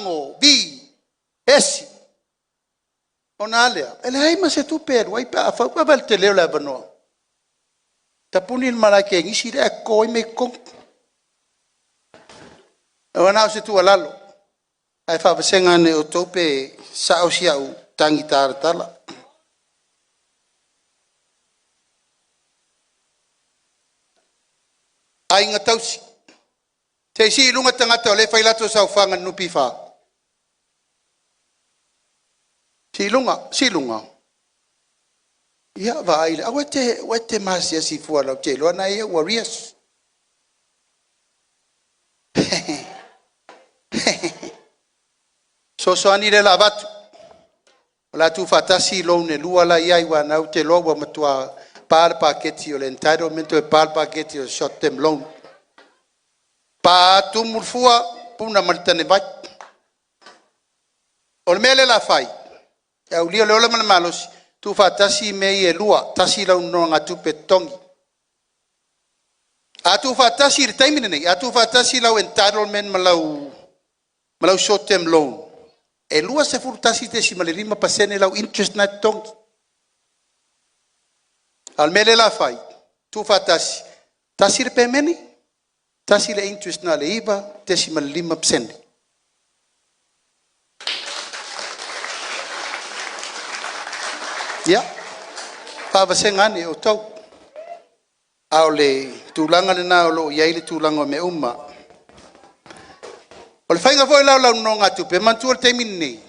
Pago, Vi, Esi. Ona a lea, e leai ma se tupe e alu ai pe a fau. Vaai i le tele o le avanoa. Tapuni le malae tenisi lea ae toto ai mea i totonu. Ua na o se tuualalo, ae faavasega ane e outou pe sao si au tagi talatala. Aiga tausi, se i sii i luga tagata o lea e fai latou saofaga i le NPF. Sii i luga, sii i luga. Ia vaai, aua e te, aua e te maasiasi fua latou te iloa na e i au arrears. Fesoasoani lea o le a avatu, o le a tuufaatasi loan e lua la e i ai, aua o lena ou te iloa ua matua pa le paketi o le entitlement toe pa le paketi o le short term loan. Pa tumu le fua, puna ma le tane vai. O le mea lea o le a fai, e aulia le ola ma le malosi, tuufaatasi mea ia e lua, tasi lau nonogatupe totogi. A tuufaatasi i le taimi lenei, a tuufaatasi lau entitlement ma lau short term loan, e 21.5% lau interest lena e totogi. A o le mea lea o le a fai, tuufaatasi, tasi le pemeni, tasi le interest na o le 9.5%. Ia, faavasega ane e outou. A o le tulaga lena o lo o i ai le tulaga o mea uma. O le faiga foi la o lau nonogatupe, manatua le taimi lenei,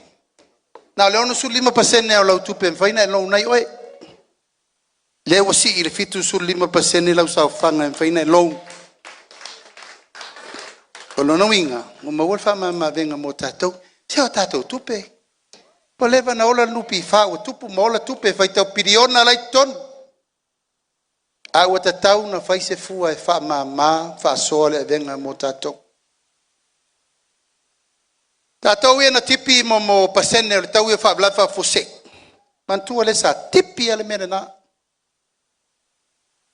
na o le 65% lava o lau tupe e mafai ona e loan ai oe. Lea ua sii i le 75% lau saofaga e mafai ona e loan. O lona uiga, ua maua le faamamaavega mo tatou. Se o tatou tupe, ua leva ona ola le NPF ua tupu ma ola tupe, e faitau piliona la e i totonu, ae ua tatau ona fai se fua e faamama faasoa le avega mo tatou. Tatou ia na tipi pasene o le taui o faalavelave faafuasei, manatua lea sa tipi lava le mea lena,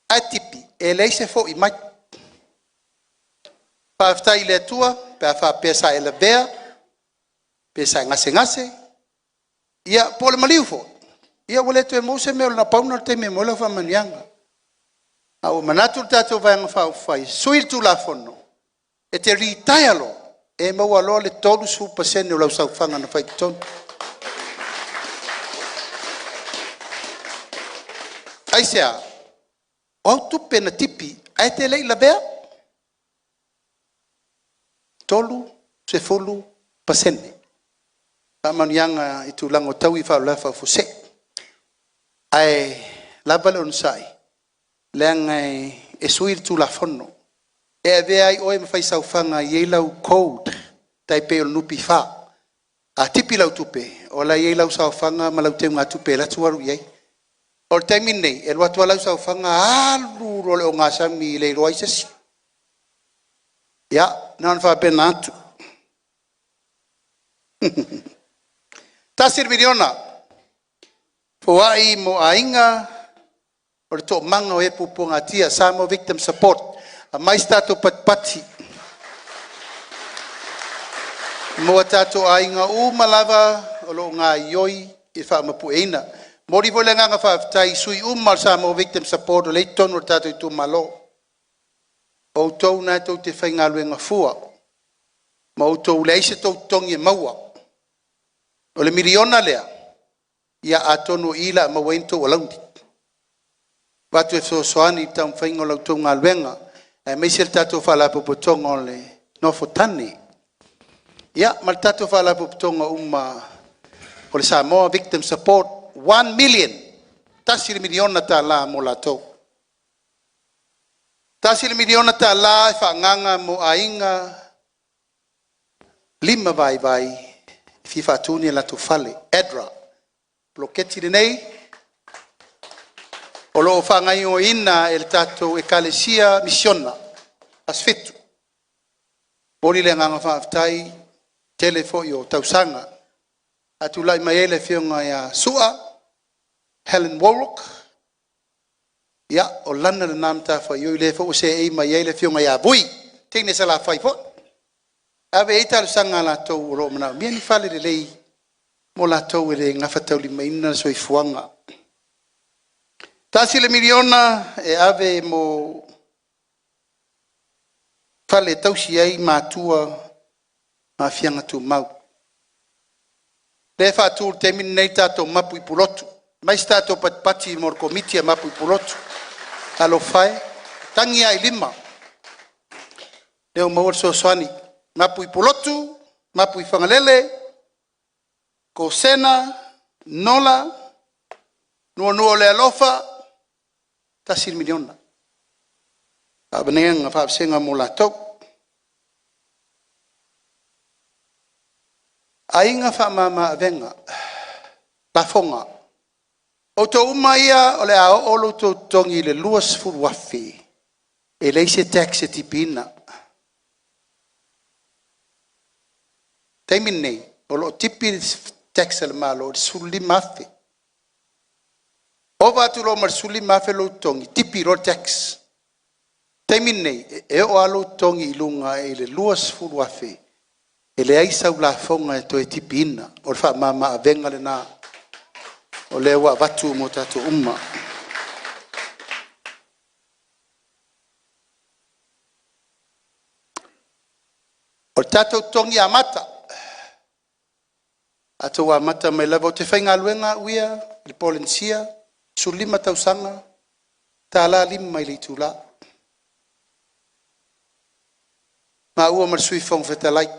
ae tipi e leai se foi mai. Faafetai i le Atua pe a faapea sa e lavea, pe sa e gasegase, ia po o le maliu foi, ia ua le toe maua se mea, na pau lena o le taimi e maua ai lau faamanuiaga. Ae ua manatu le tatou Vaega Faaupufai e sui le Tulafono, e te retire loa, e maua loa le 30% o lau saofaga na fai i totonu. Aisea? O au tupe na tipi ae te le i lavea. 30% faamanuiaga i tulaga o taui o faalavelave faafuasei. Ae lava le onosai leaga e sui le Tulafono e avea ai oe ma fai saofaga e i ai lau code e tai pei o le NPF. A tipi lau tupe, o la e i ai lau saofaga ma lau teugatupe e alu atu alu i ai. O le taimi lenei, e alu atu lava lau saofaga alu loa i le ogasami e le iloa ai se isi. Ia, na ona faapena atu. $1 miliona foai mo aiga o le toomaga o e puapuagatia, Samoa Victim Support. Aumai se tatou patipati mo a tatou aiga uma lava o lo o gaoioi i le faamapueina. E momoli foi le agaga faafetai i sui uma o le Samoa Victim Support o lea e i totonu o le tatou itumalo. O outou na tou te faigaluega fua ma outou leai se tou totogi e maua. O le miliona lea, ia atonu o i o le a maua ai ni tou alauni, avatu e fesoasoani i le taumafaiga o la outou galuega, aemaise le tatou Faalapotopotoga o le Nofo Tane, ia ma le tatou Faalapotopotoga uma o le Samoa Victim Support, $1 million, $1 miliona mo latou. $1 miliona e faaagaaga mo aiga lima vaivai e fia faatu ni latou fale, ADRA. O le poloketi lenei o lo o faagaoioiina e le tatou Ekalesia Misiona Aso Fitu. E momoli le agaga faafetai i le tele foi o tausaga sa tulai mai ai le afioga ia Su'a Hellen Wallwork, ia o lana lena matafaioi lea foi ua seei mai ai le afioga ia Vui, teine Salafai foi. Ave i ai talosaga a latou o lo o manaomia ni fale lelei mo latou e le gafataulimaina le soifuaga. $1 miliona e ave mo fale e tausi ai matua ma aafiaga tumau. Lea e faatu i le taimi lenei le tatou mapu i Pulotu. Aumai se tatou patipati mo le Komiti a mapu i Pulotu. Talofa e, tagi lava i lima, lea ua maua le fesoasoani, mapu i Pulotu, mapu i Fagalele, Kosena, Nola, Nuanua wa le Alofa, $1 miliona faavasega mo latou. Aiga Faamama-avega, lafoga. O outou uma ia o le a oo lo outou totogi i le $20,000, e leai se tax e tipiina. O le taimi lenei, o lo o tipi le tax a le Malo i le $15,000. Ova atu loa ma le $15,000 lou totogi, tipi loa le tax. O le taimi lenei, e oo lava lou totogi i luga i le $20,000, e leai sau lafoga e toe tipiina. O le faamama-avega lena o lea ua avatu mo tatou uma. O le tatou totogi amata, matou amata mai lava, ou te faigaluega au ia i le Polenisia 15 tausaga, $1.05 i le itula. Maua ma le Sui Fofoga Fetalai,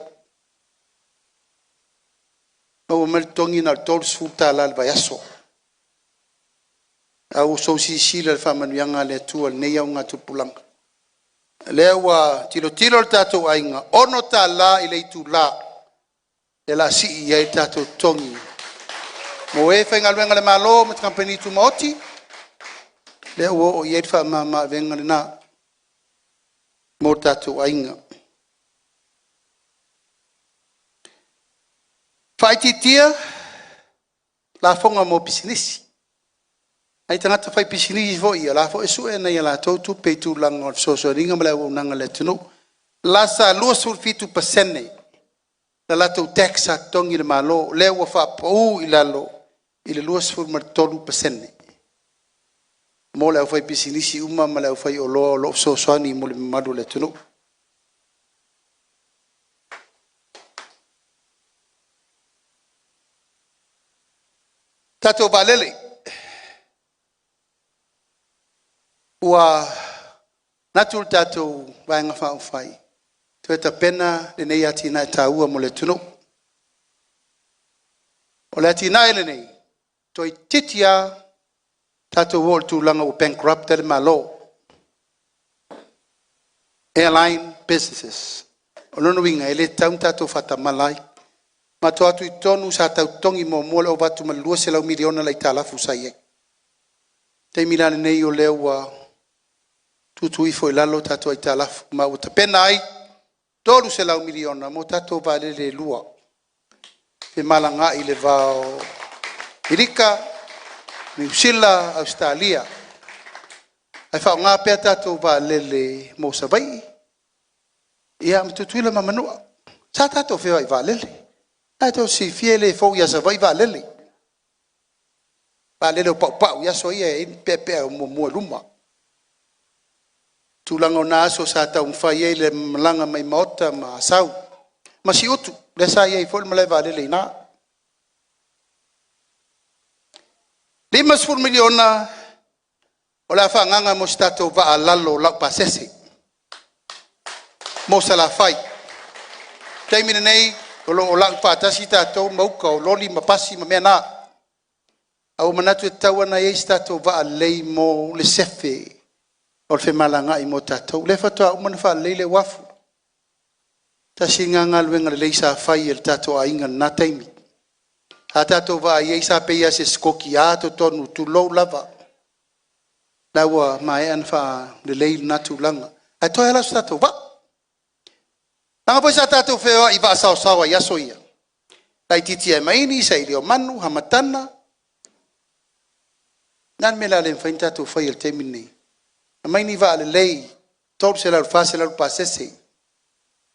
maua mai le totogi na o le $30 i le vaiaso. A ua outou silasila i le faamanuiaga a le Atua i lenei augatupulaga. O lea ua tilotilo le tatou aiga, e $6 i le itula o le a sii ai le tatou totogi mo e faigaluega a le Malo ma Kamupani Tumaoti, lea ua oo i ai le faamama-avega lena mo tatou aiga. Faaitiitia lafoga mo pisinisi. Nai tagata faipisinisi foi ia, o la e foi e sue nai a latou tupe i tulaga o le fesoasoaniga ma le auaunaga a le atunuu. Lasa 27% le latou tax sa totogi i le Malo, o lea ua faapau i lalo i le 23% mo le aufaipisinisi uma ma le aufaioloa o lo o fesoasoani mo le mamalu o le atunuu. Tatou vaalele, ua manatu le tatou Vaega Faaupufai e toe tapena lenei atinae taua mo le atunuu. O le atinae lenei, toeitiiti lava tatou oo i le tulaga ua bankrupt ai le Malo, airline businesses. O lona uiga, e le tatau ona tatou faatamala ai. Matou o atu i totonu sa tau totogi muamua le ova atu ma le $200 miliona le aitalafu sa i ai. O le taimi la lenei o lea ua tuutuu ifo i lalo tatou aitalafu, ma ua tapena ai $300 miliona mo tatou vaalele e lua, femalagaai i le va o Amerika, Niu Sila, Ausetalia, ae faaaoga pea tatou vaalele mo Savaii ma Tutuila ma Manua. Sa tatou feoai i vaalele. O lena tou te silafia e le fou ia Savaii vaalele, vaalele o paupau i aso ia e i ai le peapea muamua i luma. Tulaga o na aso sa taumafai ai le malaga mai Maota ma Asau ma Siutu, lea sa i ai foi le malae vaalele i ina. $50 miliona o le a faaagaaga mo se tatou vaa alalo laupasese mo Salafai. O le taimi lenei, o lo o lau faatasi tatou ma uta o loli ma pasi ma mea na, ae ua manatu e tatau lava ona i ai se tatou vaa lelei mo le sefe o le femalagaai mo tatou. O lea faatoa uma ona faalelei le uafu, tasi lena galuega lelei sa fai e le tatou aiga i lena taimi. A tatou vaai i ai sa pei lava o se sikolaki totonu, tulou lava. O la ua maea ona faalelei lena tulaga, ae toe lava la o se tatou vaa. Leaga foi sa tatou feoai i vaa saosaoa i aso ia, laitiiti oi Aemaini, Sailiomanu, Hamatana. O le a le mea o le a le mafai ona tatou faia i le taimi lenei? Aumai ni vaa lelei 300 i le 400 pasese,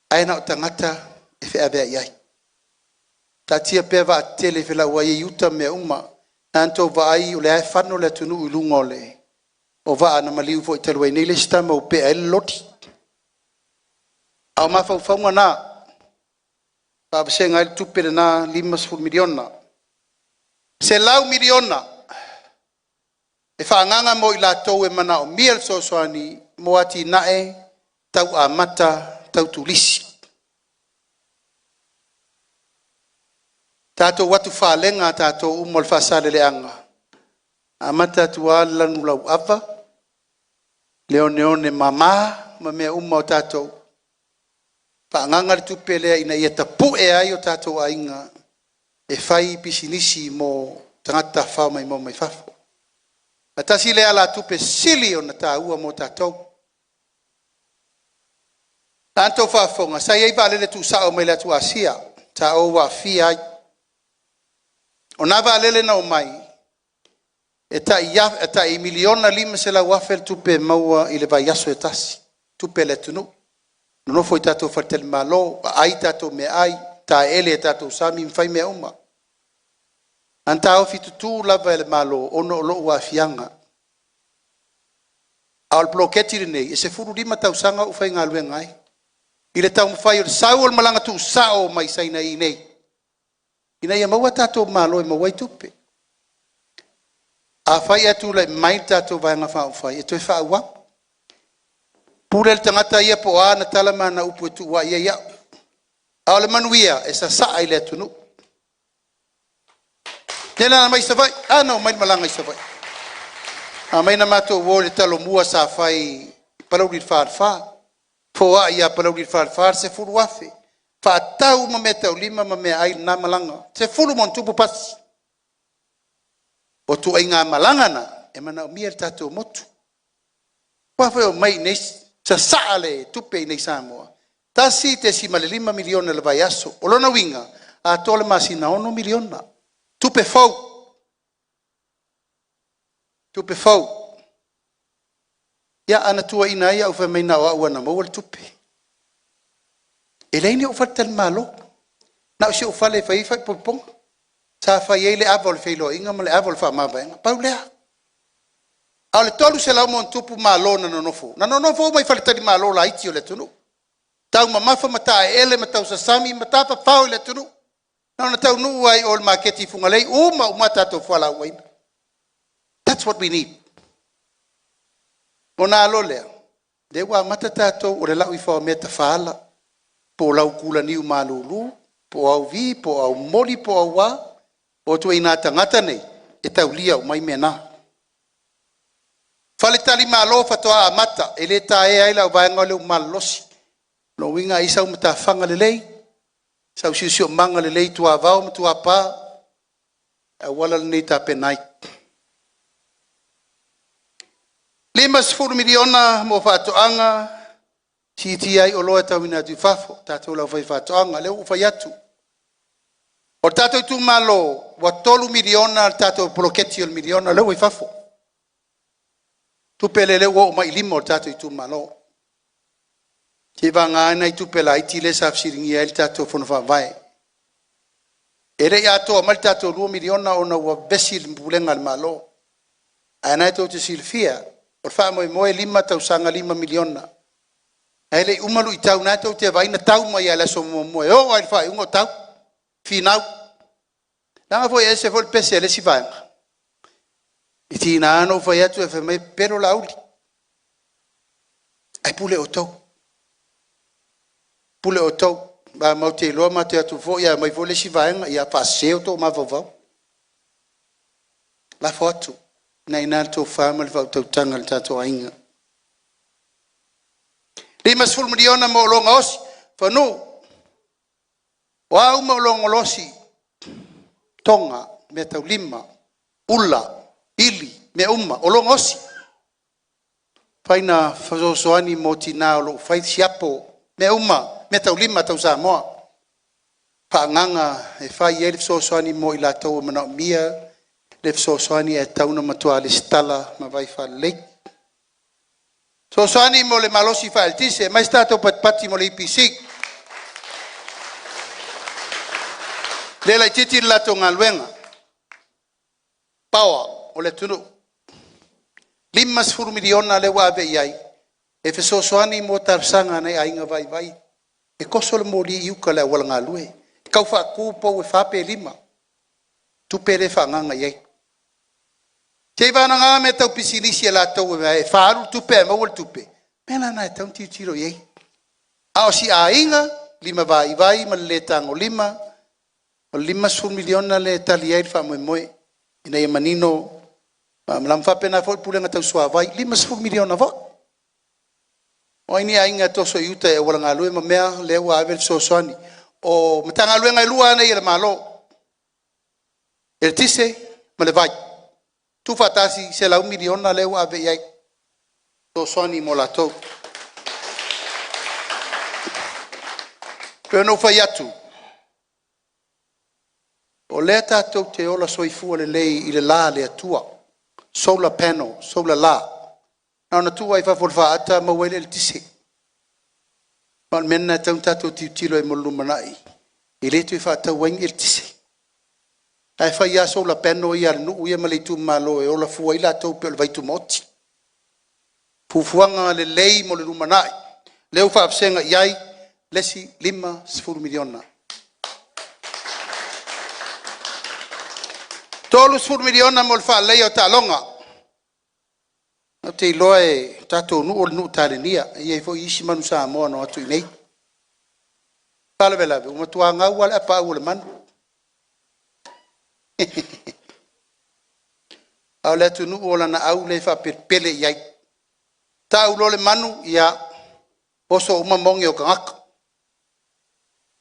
ae na o tagata e feaveai ai. Taatia pea vaatetele e felauai ai uta ma mea uma. Na ona outou vaai o lea lava e fano le atunuu i luga o le o vaa na maliu foi talu ai nei le isi tama ua pea ai le loli. A o mafaufauga na, faavasega ai le tupe lena $50 miliona. $100 miliona e faaagaaga mo i latou e manaomia le fesoasoani mo atinae tau amata tau turisi. Tatou atu falega a tatou uma o le Faasaleleaga, amata atu lava le lanulauava, le oneone mama ma mea uma o tatou, faaagaaga le tupe lea ina ia tapue ai o tatou aiga e fai pisinisi mo tagata tafafao maimoa mai fafo. E tasi lea alatupe sili ona taua mo tatou. A na outou faafofoga, sa i ai vaalele tuusao mai le atu Asia sa ou aafia ai. O na vaalele na omai, e tai $1.5 miliona le tupe e maua i le vaiaso e tasi, tupe a le atunuu. Nonofo i tatou faletalimalo, aai tatou meaai, taeele i tatou sami ma fai mea uma. Na ona taofi tutu lava e le Malo ona o lou aafiaga. A o le poloketi lenei, e 15 tausaga o ou faigaluega ai i le taumafai o le sau o le malaga tuusao mai Saina i inei, ina ia maua tatou malo e maua ai tupe. Afai ae tulai mai le tatou Vaega Faaupufai, e toe faaauau. Pule le tagata ia po o a ana tala ma ana upu e tuuai ai au, a o le manuia, e sasaa i le atunuu. Lea na aumai i Savaii, a na omai le malaga i Savaii, na omai matou o i le talomua sa fai i Palauli le Falefa, foai ia Palauli le Falefa le $10,000, faatau uma meataulima ma meaai i lena malaga, 10+ pasi. O ituaiga malaga na e manaomia e le tatou motu. Aua foi e omai i inei sasaa le tupe i inei i Samoa, $1.5 miliona i le vaiaso. O lona uiga, a atoa le masina e $6 miliona, tupe fou, tupe fou. Ia a na tuuaiina ai au fai mai na o au lava na maua le tupe. E leai ni ou faletalimalo, na o si ou fale e fai ai faaipoipoga, sa fai ai le ava o le feiloaiga ma le ava o le faamavaega, pau lea. A o le 300+ malo na nonofo, na nonofo uma i faletalimalo laiti o le atunuu, taumamafa ma taeele ma tausasami ma tafafao i le atunuu. Na ona taunuu lava i o i le maketi i Fugalei uma uma a tatou fualaau aina. That's what we need. Ona a loa lea, lea ua amata tatou o le lau ifo lava o mea tafaala, po o laukulaniu malulu, po o au vi po o au moli po o au a, o ituaiga tagata nei e taulia uma ai mea na. Faletalimalo faatoa amata, e le taea ai lau vaega lea ua malolosi. O lona uiga a i ai sau matafaga lelei, sau siosiomaga lelei i tuavao ma tuapa, o le auala lenei e tapena ai. $50 miliona mo faatoaga, siitia ai oloa e tauina atu i fafo, tatou le aufaifaatoaga. O lea ua ou fai atu, o le tatou itumalo, ua $3 miliona le tatou poloketi o le miliona lea ua i fafo. Tupe lea ua oo mai i lima o le tatou itumalo. Seiavagana ai nai tupe laiti ia sa fesiligia ai le tatou Fono Faavae. E le i atoa mai le tatou $2 miliona ona ua vevesi le Pulega a le Malo. Ae o lena tou te silafia, o le faamoemoe e 5 tausaga $5 miliona. Ae le i uma luitau, o lena tou te vaai na tau mai lava i le aso muamua e oo lava i le faaiuga o tau, finau. Leaga foi e ese foi le pese a le isi vaega. E tiga lava ona ou fai atu ae fai mai e pepelo Laauli. Ae pule outou, pule outou. Aua matou te iloa matou te o atu foi ae omai foi le isi vaega, ia faasese outou mafaufauga. Lafo atu, o lena e i ina le tofa ma le faautautaga a le tatou aiga. $50 miliona mo oloa gaosi i Fanuu, o a uma oloa gaosi, toga, meataulima, ula, pili, mea uma, oloa gaosi. E mafai ona fesoasoani mo tina o lo o fai siapo, mea uma, meataulima tau Samoa. Faaagaaga e fai ai le fesoasoani mo i latou e manaomia le fesoasoani ae tatau ona matua resitala ma vaai faalelei. Fesoasoani mo le malosi faa-eletise, aumai se tatou patipati mo le EPC. Le laitiiti le latou galuega, power o le atunuu. $50 miliona lea ua ave i ai e fesoasoani mo talosaga a nai aiga vaivai e toso le moli i uka i le auala galue, e tau faatu pou e 4 pe 5, tupe lea e faaagaaga i ai. Seiavagana mea tau pisinisi a latou e faaalu le tupe ae maua le tupe, o mea la na e tatau ona tilotilo i ai. A o si aiga limavaivai ma le le tagolima, o le $50 miliona lea e tali ai le faamoemoe ina ia manino ma malamalama. E faapena foi le Pulega Tau Suavai, $50 miliona foi. O ai ni aiga e toso i uta i auala galue ma mea, lea ua ave le fesoasoani. O Matagaluega e 2 lava nei a le Malo, Eletise ma le Vai, tuufaatasi $100 miliona lea ua ave i ai e fesoasoani mo latou. E pei ona ou fai atu, o lea tatou te ola soifua lelei i le la a le Atua, solar panel, solar la, na ona tuu lava i fafo o le faata maua ai le eletise. Ma o le mea lena e tatau ona tatou tilotilo ai mo le lumanai, e le toe faataua ai ni eletise. Ae fai lava solar panel ia a le nuu ia ma le itumalo e ola fua ai latou e pei o le vaitumaoti. Fuafuaga lelei mo le lumanai, lea ua faavasega i ai le isi $50 miliona. $30 miliona mo le faaleleia o taaloga. Ou te iloa o le tatou nuu o le nuu talinia, e i ai foi isi manu Samoa na o atu i inei. O le faalavelave ua matua gau lava le apaau o le manu. A o le atunuu o lana au lea e faapelepele i ai. Tau loa le manu, ia oso uma moge o tagata.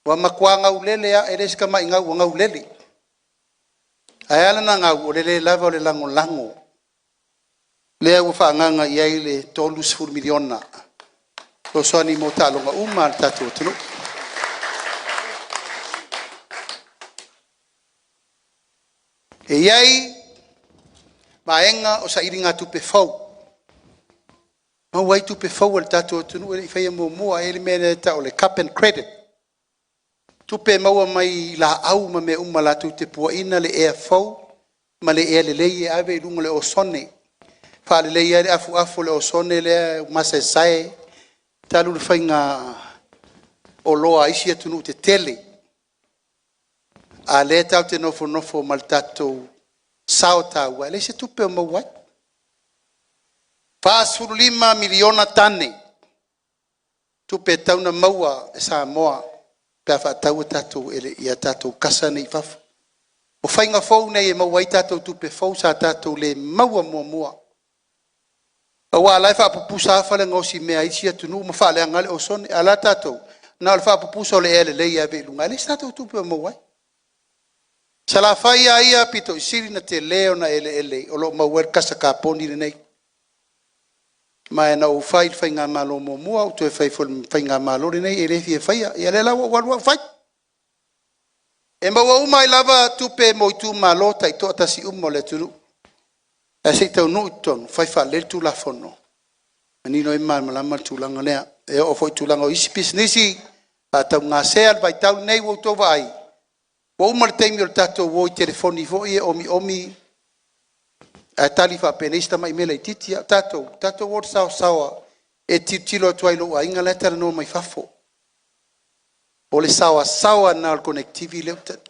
Ua matua gaulele lava, e le o se tamai gau ua gaulele. Ae a lana gau? O le le lava o le lagolago lea ua faaagaaga i ai le $30 miliona e fesoasoani mo taaloga uma lava a le tatou atunuu. E i ai vaega o sailigatupe fou, e maua ai tupe fou a le tatou atunuu e le i faia muamua. E i ai le mea lea e tau o le carbon credit, tupe e maua mai laau ma mea uma latou te puaina le ea fou ma le ea lelei e ave i luga o le osone e faaleleia ai le afuafu o le osone lea ua masaesae talu le faiga oloa a isi atunuu tetele, a o lea tatou te nofonofo ma le tatou sao taua, e leai se tupe o maua ai. E 45 miliona tane tupe e tatau ona maua e Samoa pe a faatau a tatou kasa nei i fafo. O faiga fou nei e maua ai tatou tupe fou sa tatou le maua muamua, aua o la e faapupusa lava fale gaosimea a isi atunuu ma faaleaga ai le osone, a o la tatou, na o le faapupusa o le ea lelei e ave i luga, ae leai se tatou tupe o maua ai. O Salafai lava ia e aupito sili ona tele ona eleele o lo o maua ai le kasa kaponi lenei. Ma na ou fai i le faigamalo muamua ou toe fai foi i le faigamalo lenei, e le fia faia. Ia lea la ua ou alu au fai. E maua uma ai lava tupe mo itumalo taitoatasi uma o le atunuu, ae se i taunuu i totonu fai faalelei le Tulafono, manino ai ma malamalama le tulaga lea. E oo foi i tulaga o isi pisinisi faataugasea le vaitau lenei ua outou vaai, ua uma le taimi o le tatou o i telefoni foi ia omiomi ae tali faapenei si tamai mea laitiiti. A o tatou, tatou o i le saoasaoa e te tilotilo atu lava i lou aiga la e talanoa mai fafo. O le saoasaoa lena o le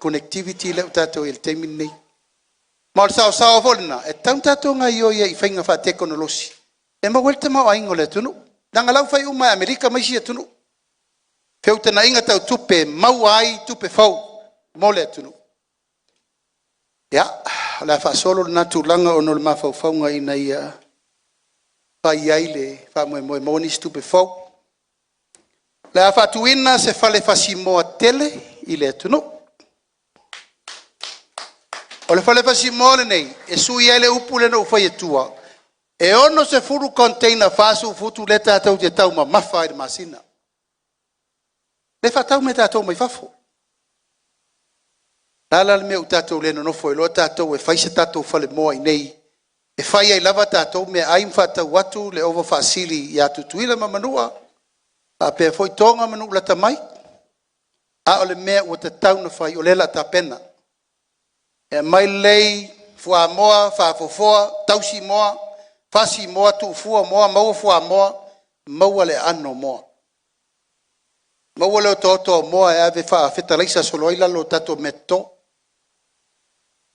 connectivity lea ua tatou i ai i le taimi lenei. Ma o le saoasaoa foi lena e tatau ona tatou gaoioi ai i faiga faatekonolosi e maua ai le tamaoaiga o le atunuu, leaga o la e ua fai uma e Amerika ma isi atunuu, feutagaiga tau tupe e maua ai tupe fou mo le atunuu. Ia, o le a faasolo lena tulaga ona o le mafaufauga ina ia fai ai le faamoemoe e maua nisi tupe fou. O le a faatuina se fale fasimoa tele i le atunuu. O le fale fasimoa lenei e sui ai le upu lea na ou fai atua, e 60 container 40 futu lea tatou te taumamafa ai i le masina, lea e faatau mai e tatou mai fafo. O le a la le mea ua tatou le nonofo ai loa tatou e fai se tatou falemoa i inei e fai ai lava tatou meaai ma faatau atu le ova faasili ia Tutuila ma Manua, faapea foi Toga ma nuu lata mai. A o le mea ua tatau ona fai, o lea o le a tapena. E aumai lelei fuamoa, fafofoa, tausi moa, fasi moa, tuufua moa, maua fuamoa, maua le aano o moa. Maua le otaota o moa e ave e faafetalaisa solo ai lalo o tatou meatoto.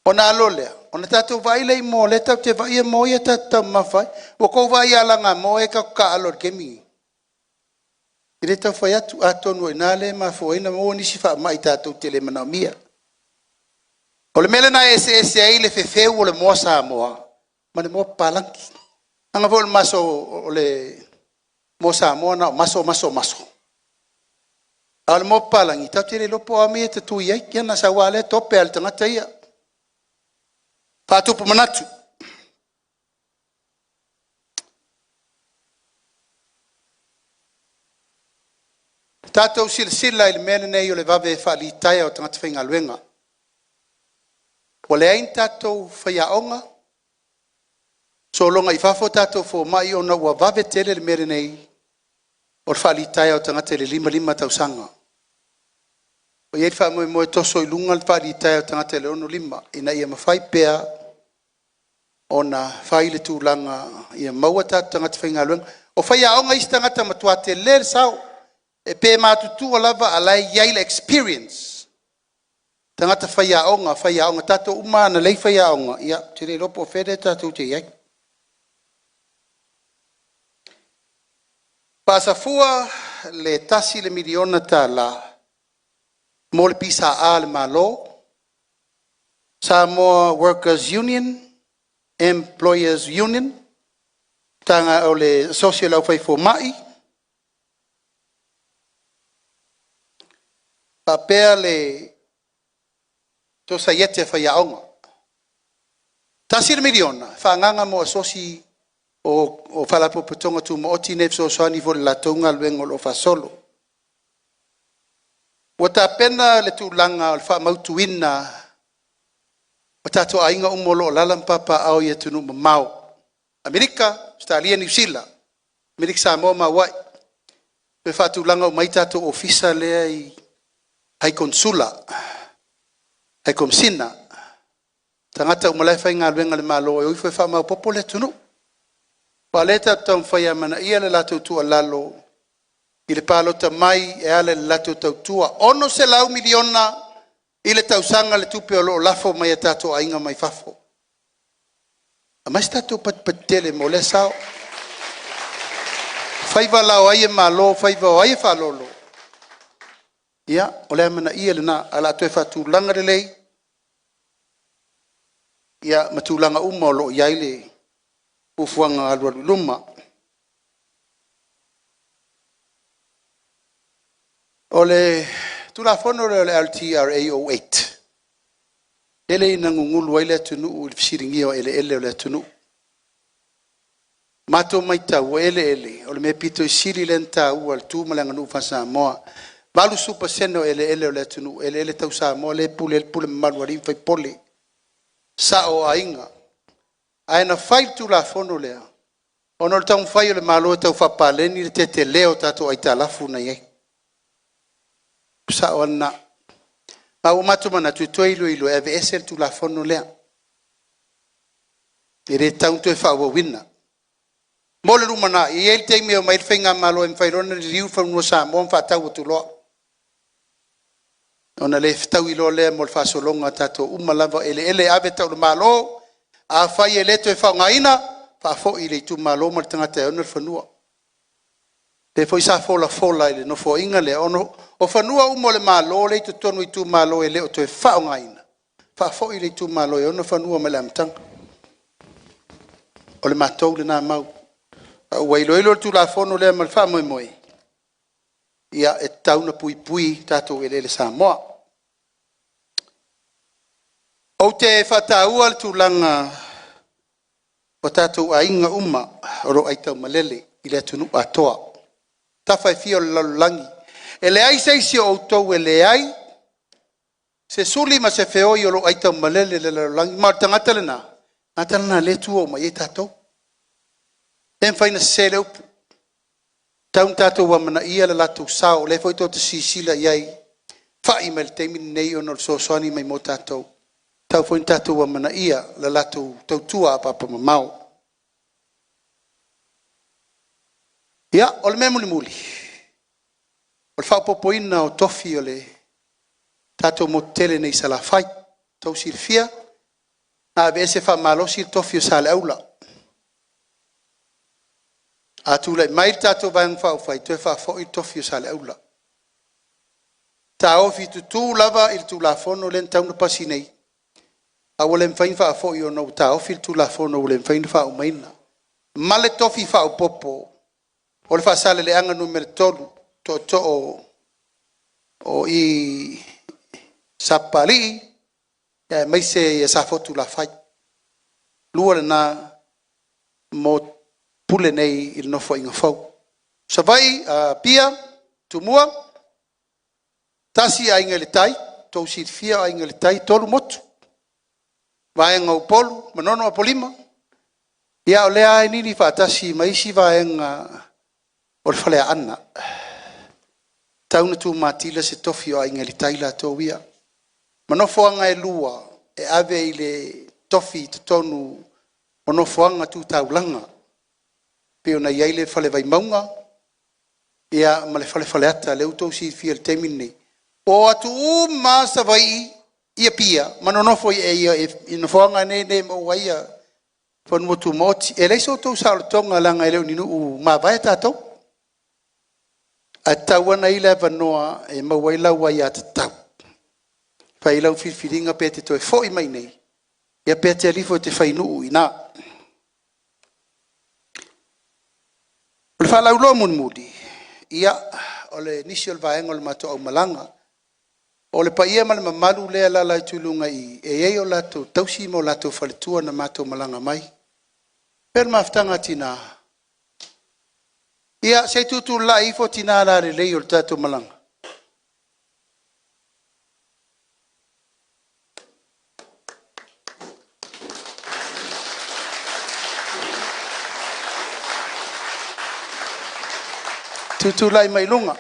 Ona a loa lea, ona tatou vaai lea i moa o lea tatou te vaaia moa ia tatou te taumamafa ai. Ua tou vaai i alagamoa ia tatou te taaalo ai i le taimi lenei? E le tau fai atu, atonu o i ina lea e mafua ai ona maua nisi faamai tatou te le manaomia. O le mea lena e eseese ai le fefeu o le moa Samoa ma le moa papalagi. Leaga foi o le maso o le moa Samoa na o maso, maso, maso. A o le moa papalagi, tatou te le iloa po o a mea ia e tatui ai. Ia ona sau lava lea tope lava e le tagata ia. Faatupu manatu. Tatou silasila i le mea lenei o le vave faalitaia o tagata faigaluega. Ua leai ni tatou faiaoga, sologa i fafo tatou fomai ona ua vave tele le mea lenei o le faalitaia o tagata i le 55 tausaga. Ua i ai le faamoemoe e toso i luga le faalitaia o tagata i le 65 ina ia mafai pea ona fai le tulaga ia maua tatou tagata faigaluega. O faiaoga isi tagata e matua tele le sao, pe matutua lava a o la e i ai le experience. Tagata faiaoga, faiaoga. O tatou uma lava na lei faiaoga, ia ou te le iloa po o fea lea tatou te i ai. Faasafua le $1 miliona mo le PSA a le Malo, Samoa Workers Union, Employers Union, o le Asosi a le Aufai Fomai, faapea le Sosaiete a Faiaoga. $1 miliona e faaagaaga mo asosi o Faalapotopotoga Tumaoti nei e fesoasoani foi i le latou galuega o lo o faasolo. Ua tapena le tulaga o le faamautuina o tatou aiga uma o lo o alaala ma papaaao i atunuu mamao, Amerika, Ausetalia, Niu Sila, Amerika Samoa ma Hawaii. Toe faatulaga uma ai tatou ofisa lea i High Konesula, High Komesina, tagata uma la e faigaluega i le Malo e o ifo e faamaopoopo le atunuu. Aua o lea tatou te taumafai e amanaia le latou tuualalo i le palota mai e ala i le latou tautua. E $600 miliona i le tausaga le tupe o lo o lafo mai e tatou aiga mai fafo. Aumai se tatou patipati tele mo lea sao. O faiva la o ai e malo, o faiva o ai e faalolo, ia, o le amanaia lena, ae o le a toe faatulaga lelei ma tulaga uma o lo o i ai le fuafuaga alualu i luma. O le Tulafono lea o le LTRA 08, tele ina gugulu ai le atunuu i le fesiligia o eleele o le atunuu. Na matou matau o eleele, o le mea aupito sili lea ona taua i le tu ma le aganuu faa-Samoa. E 80% o eleele o le atunuu o eleele tau Samoa lea e pule ai le pule mamalu a alii ma faipule, sao o aiga. Ae na fai le Tulafono lea ona o le taumafai o le Malo e tau faapaleni le tetele o tatou aitalafu na e i ai. O le sao lava lena. Ae ua matou manatu e toe iloilo e aveese le Tulafono lea, e le tatau ona toe faaauauina. Mo le lumanai, e i ai le taimi e omai ai le faigamalo e mafai loa ona liliu fanua Samoa ma faatau atu loa, ona le fetaui loa lea mo le faasologa o tatou uma lava, o eleele e ave tauli-Malo, afai e le toe faaaogaina, faafoi i le itumalo ma le tagata e ona le fanua. O lea foi sa folafola i le Nofoaiga lea, o fanua uma o le Malo lea e i totonu o itumalo e le o toe faaaogaina, faafoi i le itumalo e ona fanua mai le amataga. O le matou lena mau. A ua iloilo le Tulafono lea ma le faamoemoe, ia e tatau ona puipui tatou eleele Samoa. Ou te faataua le tulaga o tatou aiga uma o lo o aitaumalele i le atunuu atoa, tafa e fia o le lalolagi. E leai se isi o outou e leai se suli ma se feoi o lo o aitaumalele i le lalolagi, ma o le tagata lena, o le tagata lena o lea e tua uma i ai tatou. E le mafai ona sese lea upu. E tatau ona tatou amanaia le latou sao, o lea foi tou te silasila i ai Fa'i mai i le taimi lenei ona o le fesoasoani mai mo tatou, tatau foi ona tatou amanaia le latou tautua apaapamamao. Ia, o le mea mulimuli, o le faaopoopoina o tofi o le tatou motu tele nei i Salafai. Ua outou silafia na aveese faamalosi le tofi o Saleaula. A tulai mai le tatou Vaega Faaupufai, toe faafoi le tofi o Saleaula. Taofi tutu lava i le Tulafono lea na tatau ona pasi nei, ae ua le mafai ona faafoi ona ua taofi le Tulafono ua le mafai ona faaumaina, ma le tofi faaopoopo o le Faasaleleaga Nu.3, tootoo o i Sapapalii aemaise Safotulafai. Lua lena mo Pule nei i le Nofoaiga fou. Savaii, Apia, Tumua, tasi Aiga i le Tai. Ua outou silafia o Aiga i le Tai e 3 motu, Vaega o Upolu, Manono, Apolima, ia o lea lava e nini faatasi ma isi vaega o le Faleaana. E tatau ona tumatila se tofi o Aiga i le Tai latou ia, ma nofoaga e lua e ave i le tofi i totonu o nofoaga tu taulaga e pei ona i ai le Fale Vaimauga ma le Fale Faleata lea ua outou silafia i le taimi lenei, ua o atu uma lava Savaii i Apia ma nonofo i nofoaga nei e maua ai fanua tumaoti. E leai so outou saolotoga leaga e le o ni nuu mavae tatou, ae tatau lava ona i ai le avanoa e maua ai lau aiatatau e fai ai lau filifiliga pe te toe foi mai i inei pe e te alu ifo e te fai nuu i ina. O le faalauiloa mulimuli, ia, o nisi o le vaega o le matou aumalaga. O le paia ma le mamalu lea e alaala atu i luga i i, e i ai o latou tausi ma o latou faletua na matou malaga mai. O fea le mafutaga a tina? Ia, se i tutulai ifo tina lalelei o le tatou malaga. Tutulai mai luga.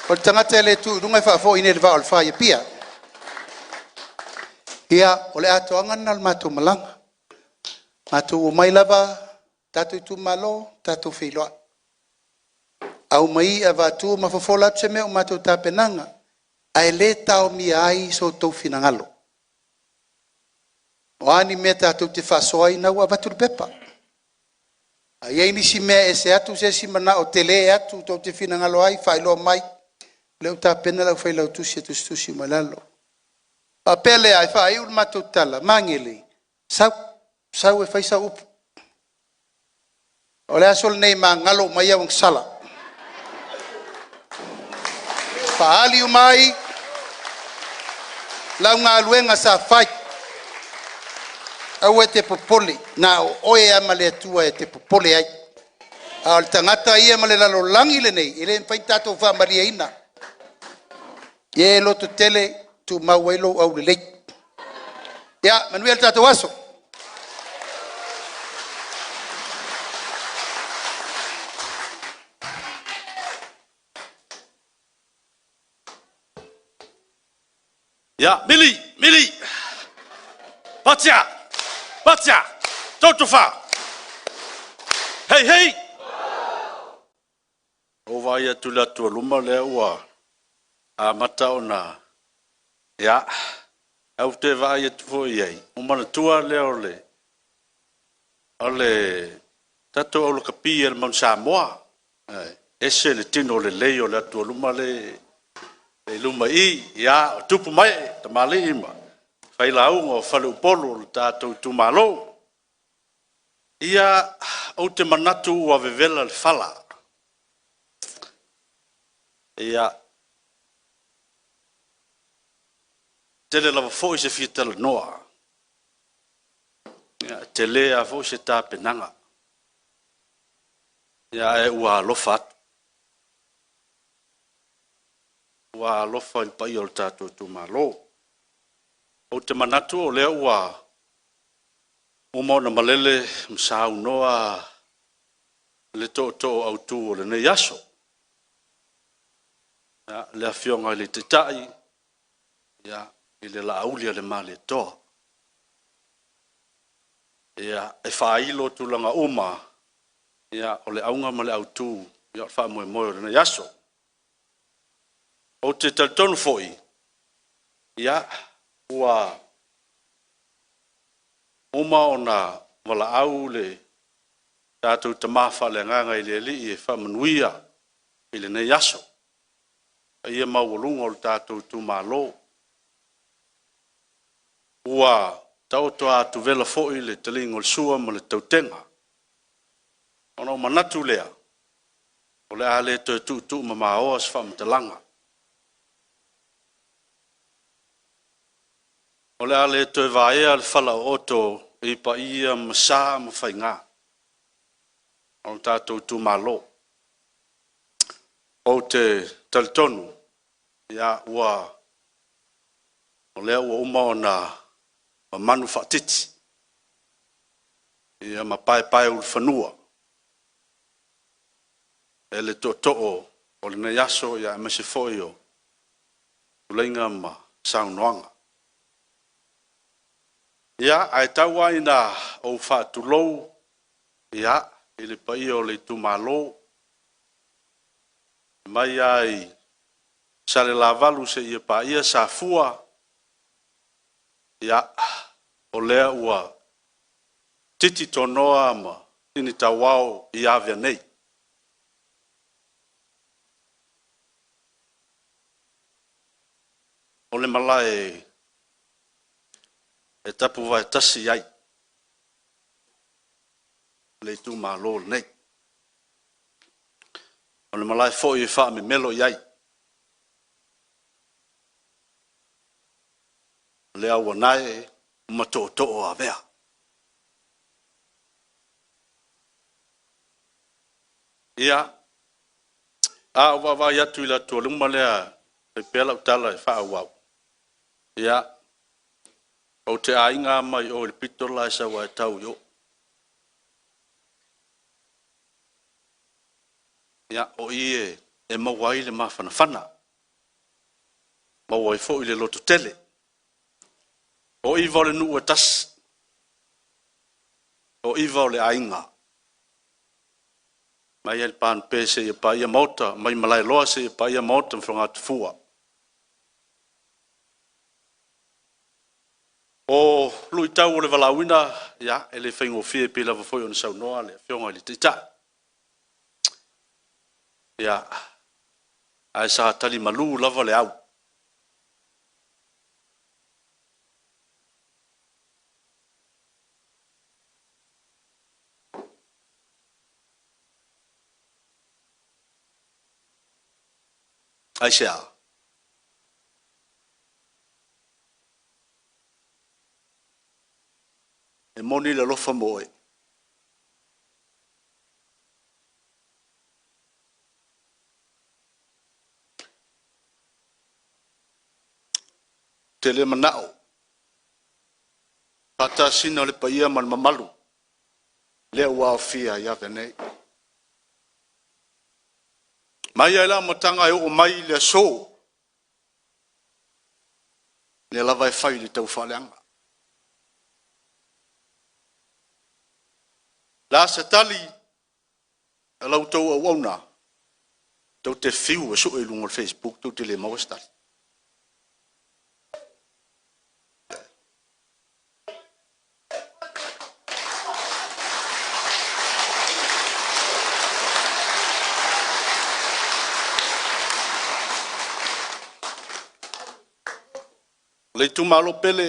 O le tagata e le tu i luga e faafoi nei i le vaa o le 4 i Apia. Ia, o le atoaga lena o le matou malaga. Matou omai lava tatou itumalo, tatou feiloai, aumai i'a avatu ma fofola atu se mea o matou tapenaga, ae le taomia ai so outou finagalo. O a ni mea tatou te faasoa ai, o lena ua avatu le pepa. A i ai nisi mea e ese atu se isi manao tele atu tou te finagalo ai, faailoa mai, o lea ua tapena le aufailotusi e tusitusi uma i lalo. Ona faapea lea e faaiu le matou tala, Magele, sau, sau e fai sau upu. O le aso lenei e magalo uma ai au agasala, faaali uma ai lau galuega sa fai. Aua e te popole, na o oe lava ma le Atua e te popole ai, a o le tagata ia ma le lalolagi lenei, e le mafai ona tatou faamalieina. Ia e lototele, tumau ai lou aulelei. Ia manuia le tatou aso. Ia, mili, mili, patia, patia, totofa, hei, hei! Ua ou vaai atu i le atualuma lea ua amata ona... Ia, ae ou te vaai atu foi i ai, ona manatua lea o le o le tatou aulakapi a le Manu Samoa. E ese le tino lelei o le atualuma lea e i luma i i. Ia, o tupu ma ee, tamalii ma failauga o faleupolu o le tatou itumalo. Ia, ou te manatu ua vevela le fala. Ia, tele lava foi se fia talanoa, ia, tele lava foi se tapenaga, ia, ae ua alofa atu. Ua alofa i le paia o le tatou itumalo. Ou te manatu o lea ua uma ona malele ma saunoa le tootoo autu o lenei aso. Le Afioga i le Taitai, i le Laauli a le Malietoa. E faailo tulaga uma o le auga ma le autu o le faamoemoe o lenei aso. Ou te talitonu foi, ua uma ona valaau le tatou Tama faaleagaga i le Alii e faamanuia i lenei aso, paia maualuga o le tatou itumalo. Ua taoto a atovela foi le taliga o le sua ma le tautega, ona ou manatu lea, o le a le toe tuutuumamaoa se faamatalaga. O le a le toe vaea le falaooto i paia ma sa ma faiga o le tatou itumalo. Ou te talitonu, o lea ua uma ona mamanu faatiti ma paepaeulufanua e le tootoo o lenei aso, aemaise foi o tuleiga ma saunoaga. Ia, ae tau lava ina ou faatulou i le paia o le itumalo, mai lava i Salelavalu seia paia Safua, ia, o lea ua titi tonoa ma tini tauao i Avea nei. O le malae e tapuvae tasi ai le itumalo lenei. O le malae foi e faamemelo i ai le auanae ma tootoo o Avea. Ia, a ou vaavaai atu i le atualuma lea, e fai pea lau tala e faaauau, ia, ou te aiga lava mai o i le pito la e sau lava e tau i o. Ia, o i e maua ai le mafanafana, maua ai foi le lototele. O 'iva o le nuu e tasi, o 'iva o le aiga, mai lava i le Panupe seia paia Maota, mai Malaeloa seia paia Maota ma Fogatafua. O luitau o le valaauina, ia, e le faigofie pei lava foi ona saunoa le Afioga i le Taitai. Ia, ae sa tali malu lava le au. Aisea? E moni le alofa mo oe. Ou te le manao faatasina le paia ma le mamalu lea ua aofia i Avea nei. Mai lava i le amataga e oo mai i le aso, lea lava e fai i le taufaaleaga. O le a se tali a la outou auauna, tou te fiu e sue i luga o le Facebook tou te le maua se tali. Le itumalo pele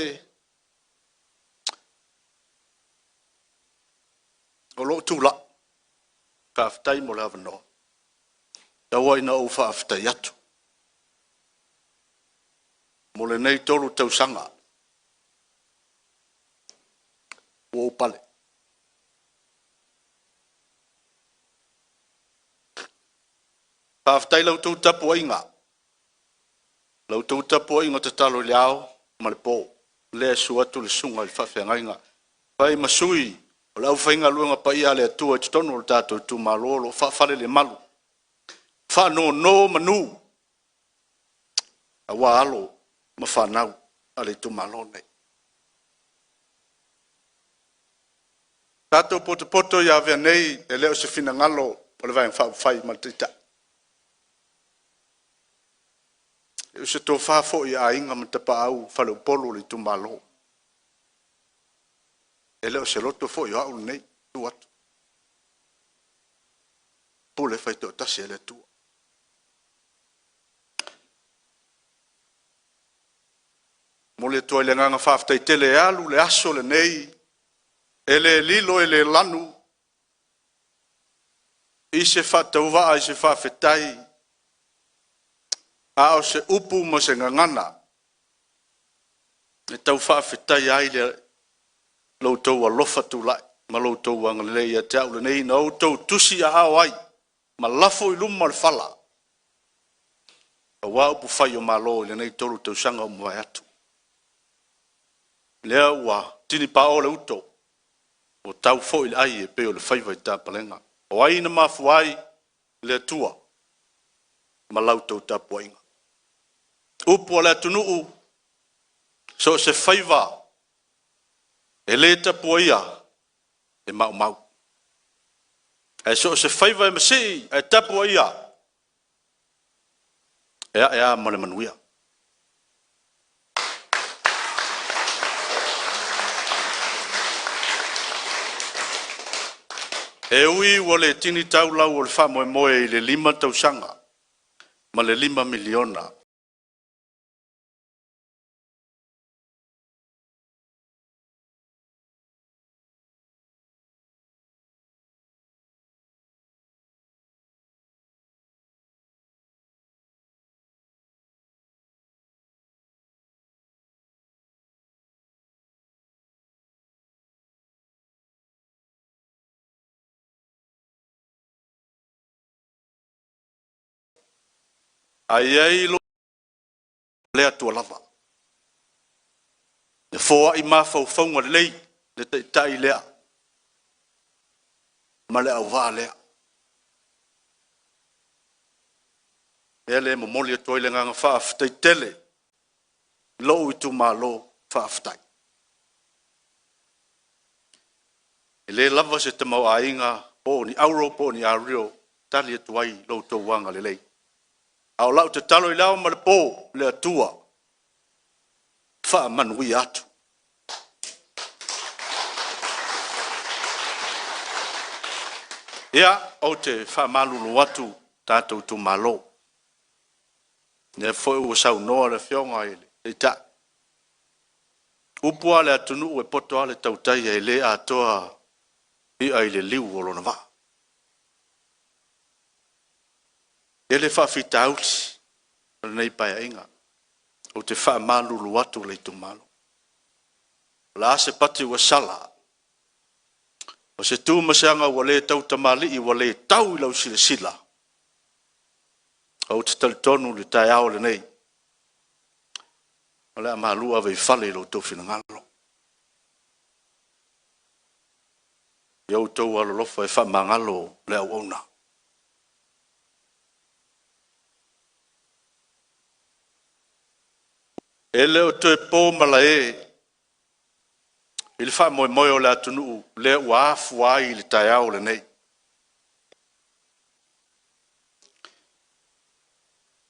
o lou tulai, faafetai mo le avanoa. Tau ina ou faafetai atu mo lenei 3 tausaga ua ou pale. Faafetai i la outou tapuaiga, la outou tapuaiga tatalo i le ao ma le po. Lea e susu atu le susuga i le faafeagaiga, fai ma sui o le aufaigaluega paia a le Atua i totonu o le tatou itumalo o lo o faafalelemalu, faanonomanu. Aua alo ma fanau a le itumalo lenei. Tatou potopoto ia avea nei e le o se finagalo o le Vaega Faaupufai ma le Taitai. E o se tofa foi a Aiga ma Tapaau, Faleupolu o le itumalo. E le o se loto foi o au lenei tu atu, pule faitoatasi e le Atua. Momoli atu ai le agaga faafetai tele e alu le aso lenei, e le lilo e le lanu i se faatauvaa i se faafetai, a o se upu ma se gagana e tau faafetaia ai le lo outou alofa tulai ma lo outou agalelei ia te au lenei na outou tusiaao ai ma lafo i luma le fala aua upufai o Malo i lenei 3 tausaga ua mavae atu. Lea ua tini pao le uto, ua tau foi le ai e pei o le faiva i tapalega. O ai na mafua ai? Le Atua ma la outou tapuaiga. Upu a le atunuu, so o se faiva e le tapuaia e maumau, ae so o se faiva e masii ae tapuaia, e ae lava ma le manuia. E ui ua le tini tau lau o le faamoemoe i le 5 tausaga ma le $5 miliona, ae i ai lo le Atua lava e foai mafaufauga lelei le Taitai lea ma le auvaa lea. Lea le momoli atu ai le agaga faafetai tele i lou itumalo faafetai. E le lava se tamaoaiga po o ni auro po o ni ario tali atu ai lo outou agalelei. A o lau tatalo i le ao ma le po, le Atua faamanuia atu. Ia, ou te faamalulu atu tatou itumalo, lea foi ua saunoa le Afioga i le Taitai, upu a le atunuu e poto lava le tautai e le atoa i'a i le liu o lona vaa. E le faafitauli o lenei Paeaiga, ou te faamalulu atu le itumalo. O le a se pati ua sala, o se tu ma se aga ua le tautamalii ua le tau i lau silasila, ou te talitonu i le taeao lenei, o le a malu ave i fale i lo outou finagalo. Ia outou alolofa e faamagalo le auauna. E le o toe po malae i le faamoemoe o le atunuu lea ua afua ai le taeao lenei.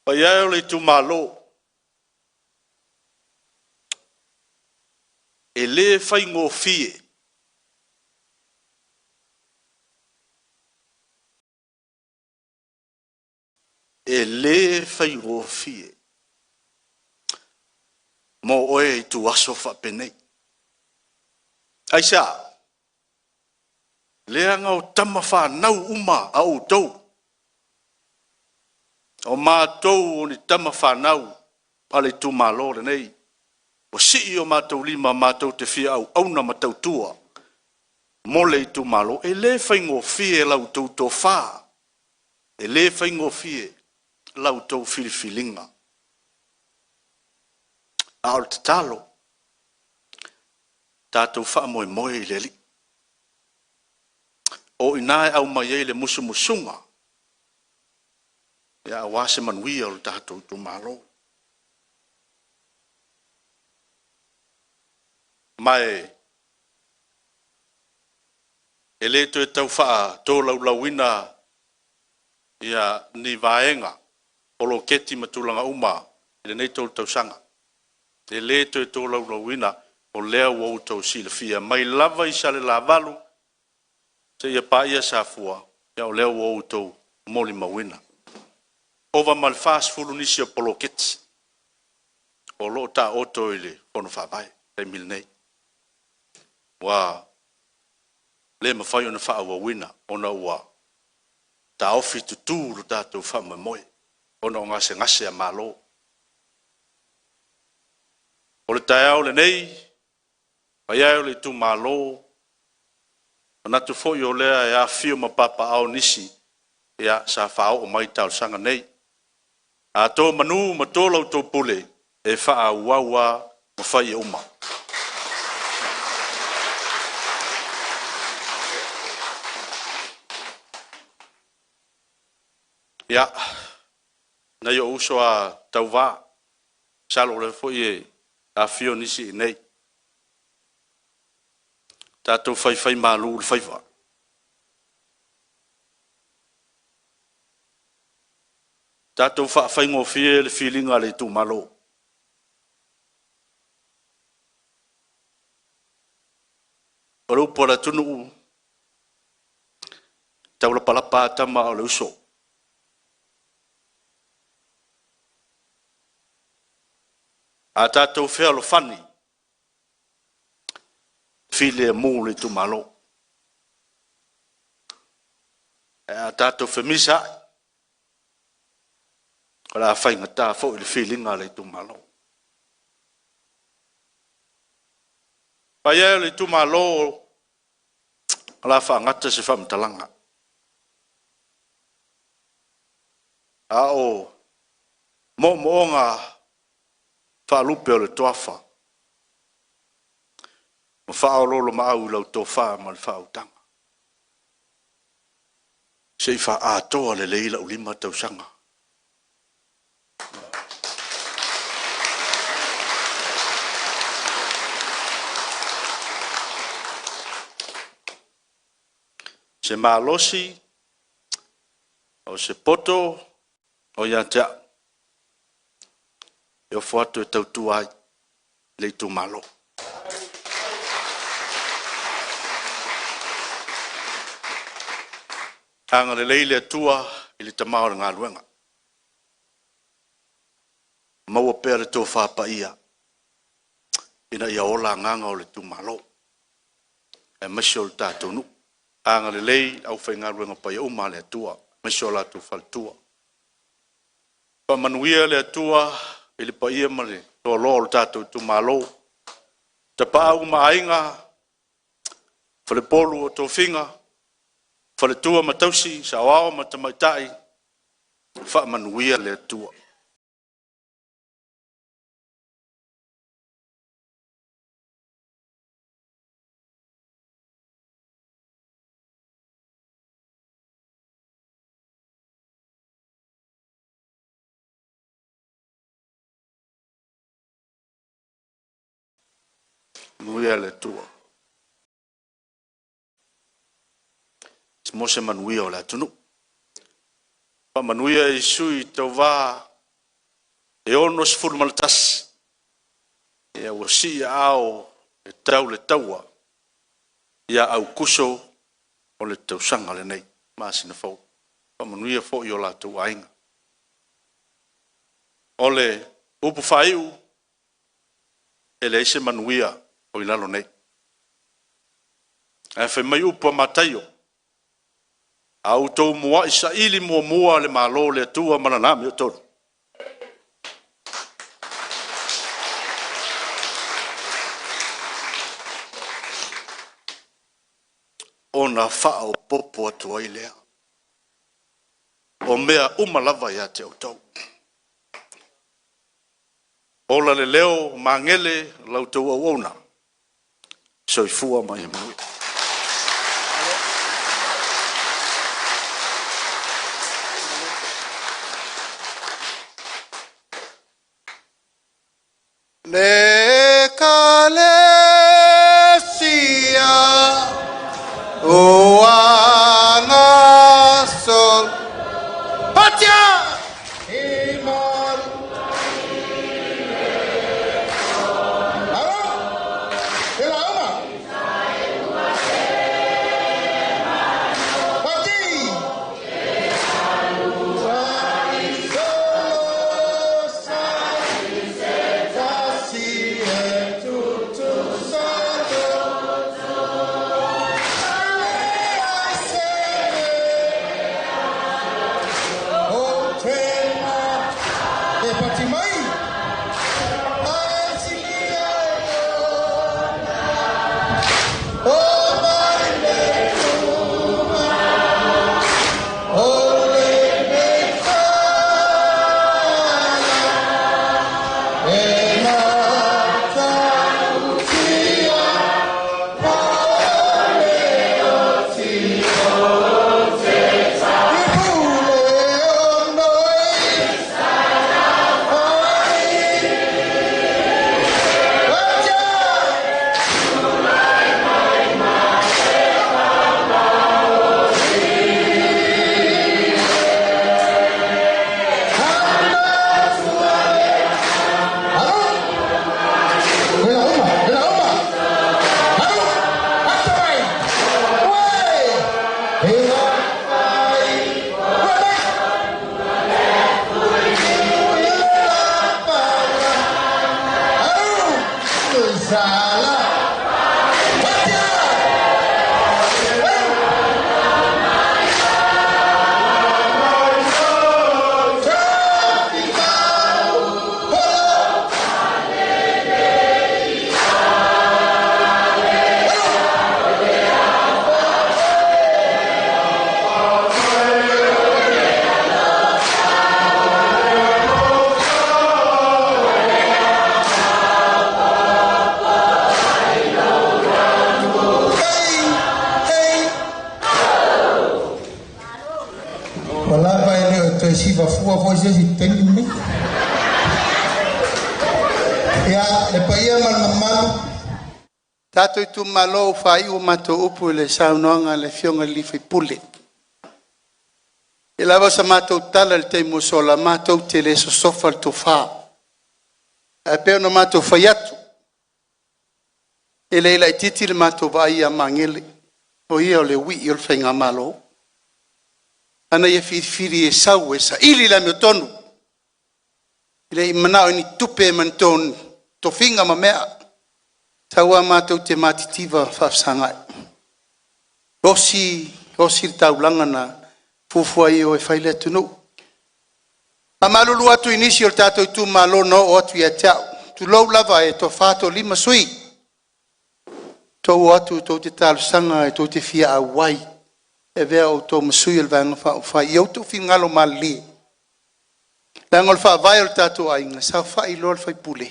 Paia e o le itumalo, e le faigofie e le faigofie mo oe ituaso faapenei. Aisea? Leaga o tama fanau uma a outou, o matou o ni tama fanau a le itumalo lenei, ua sii o matou lima matou te fia auauna ma tautua mo le itumalo. E le faigofie la outou tofa, e le faigofie la outou filifiliga. A o le tatalo, tatou faamoemoe i le Alii. O i ina e aumai ai le musumusuga aua se manuia o le tatou itumalo. Ma e le toe tau faatolaulauina ia ni vaega poloketi ma tulaga uma i lenei 3 tausaga. E le toe tolaulauina, o lea ua outou silafia mai lava i Salelavalu seia paia Safua, o lea ua outou molimauina. Ova ma le 40 nisi o poloketi o lo o taoto i le Fono Faavae i le taimi lenei. Ua le mafai ona faaauauina ona ua taofi tutu lo tatou faamoemoe ona o gasegase a Malo. O le taeao lenei, paia e o le itumalo, manatu foi o lea e afifio ma papaaao nisi sa faaoo mai talosaga nei. A to manu ma to la outou pule, e faaauau lava ma fai e uma. Ia, nai ou uso a tauva, masalo o lea foi e afifio nisi i inei, tatou faifaimalu le faiva. Tatou faafaigofie le filiga a le itumalo. O le upu a le atunuu, e taulapalapa lava tama a o le uso. A tatou fealofani, e filemu le itumalo. Ae a tatou femisaai, o le a faigata foi le filiga a le itumalo. Le paia e o le itumalo, o le a faagata se faamatalaga, a o moomooga faalupe o le toafa ma faaoloolomaau i lau tofa ma le faautaga, se i faaatoa lelei lau 5 tausaga. Se malosi, o se poto o ia te au, e ofo atu e tautua ai le itumalo. Agalelei le Atua i le tama o le galuega, maua pea le tofa paia ina ia ola agaga o le itumalo aemaise o le tatou nuu. Agalelei i le aufaigaluega paia uma a le Atua aemaise o latou faletua. Faamanuia le Atua i le paia ma le toaloa o le tatou itumalo, Tapaau ma Aiga, Falepolu o Tofiga, Faletua ma Tausi, Saoao ma Tamaitai, faamanuia le Atua. Manuia le Atua mo se manuia o le atunuu. Faamanuia i sui tauva e 61, ia ua sii aao e tau le taua ia Aukuso o le tausaga lenei, masina fou. Faamanuia foi i o latou aiga. O le upu faaiu, e leai se manuia o i lalo nei. Ae fai mai upu a Mataio, a outou muai saili muamua le Malo o le Atua ma Lana amiotonu, ona faaopoopo atu ai lea o mea uma lava ia te outou. Ola le leo o Magele, la outou auauna, soifua ma ia manuia. Le ka le Ua gasolo Patia! Ua lava e le o toe siva fua foi se isi i le taimi lenei. Ia, le paia ma le mamalu. Tatou itumalo ua faaiu a matou upu i le saunoaga a le Afioga i le sui usufono. E lava sa matou tala i le taimi ua sola, matou te le sosofa le tofa. Ae pei ona matou fai atu, e le laitiiti le matou vaai ia Magele, o ia o le uii o le faigamalo. A na ia filifili e sau e saili le amiotonu, e le i manao i ni tupe ma ni tofiga ma mea, sau lava matou te matitiva faafesagai, osi osi le taulaga na fuafua ai e o e fai le atunuu. E faamalulu atu i nisi o le tatou itumalo na oo atu ia te au, tulou lava, e toafa toalima sui usufono, tou o atu tou te talosaga tou te fia auai e avea outou ma sui o le Vaega Faaupufai. Ia outou finagalo malilie, leaga o le faavae o le tatou aiga, e saofai loa le faipule,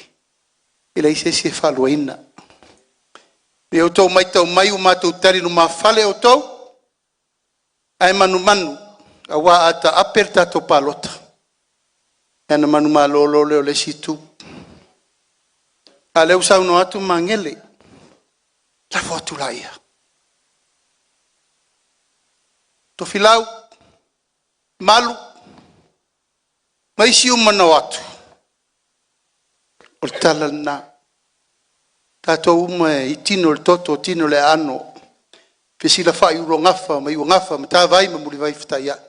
e leai se isi e faaluaina. Ia outou matau mai ua matou tali lumafale outou, ae manumanu aua a taape le tatou palota, ia ona manumalo loa lea o le isi itu. A o lea ua saunoa atu Magele, lafo atu laia. Tofilau, Malu ma isi uma na o atu, o le tala lena. O tatou uma e tino i le toto tino i le aano, fesilafai i ulogafa ma iugafa matavai ma mulivai fetaiai.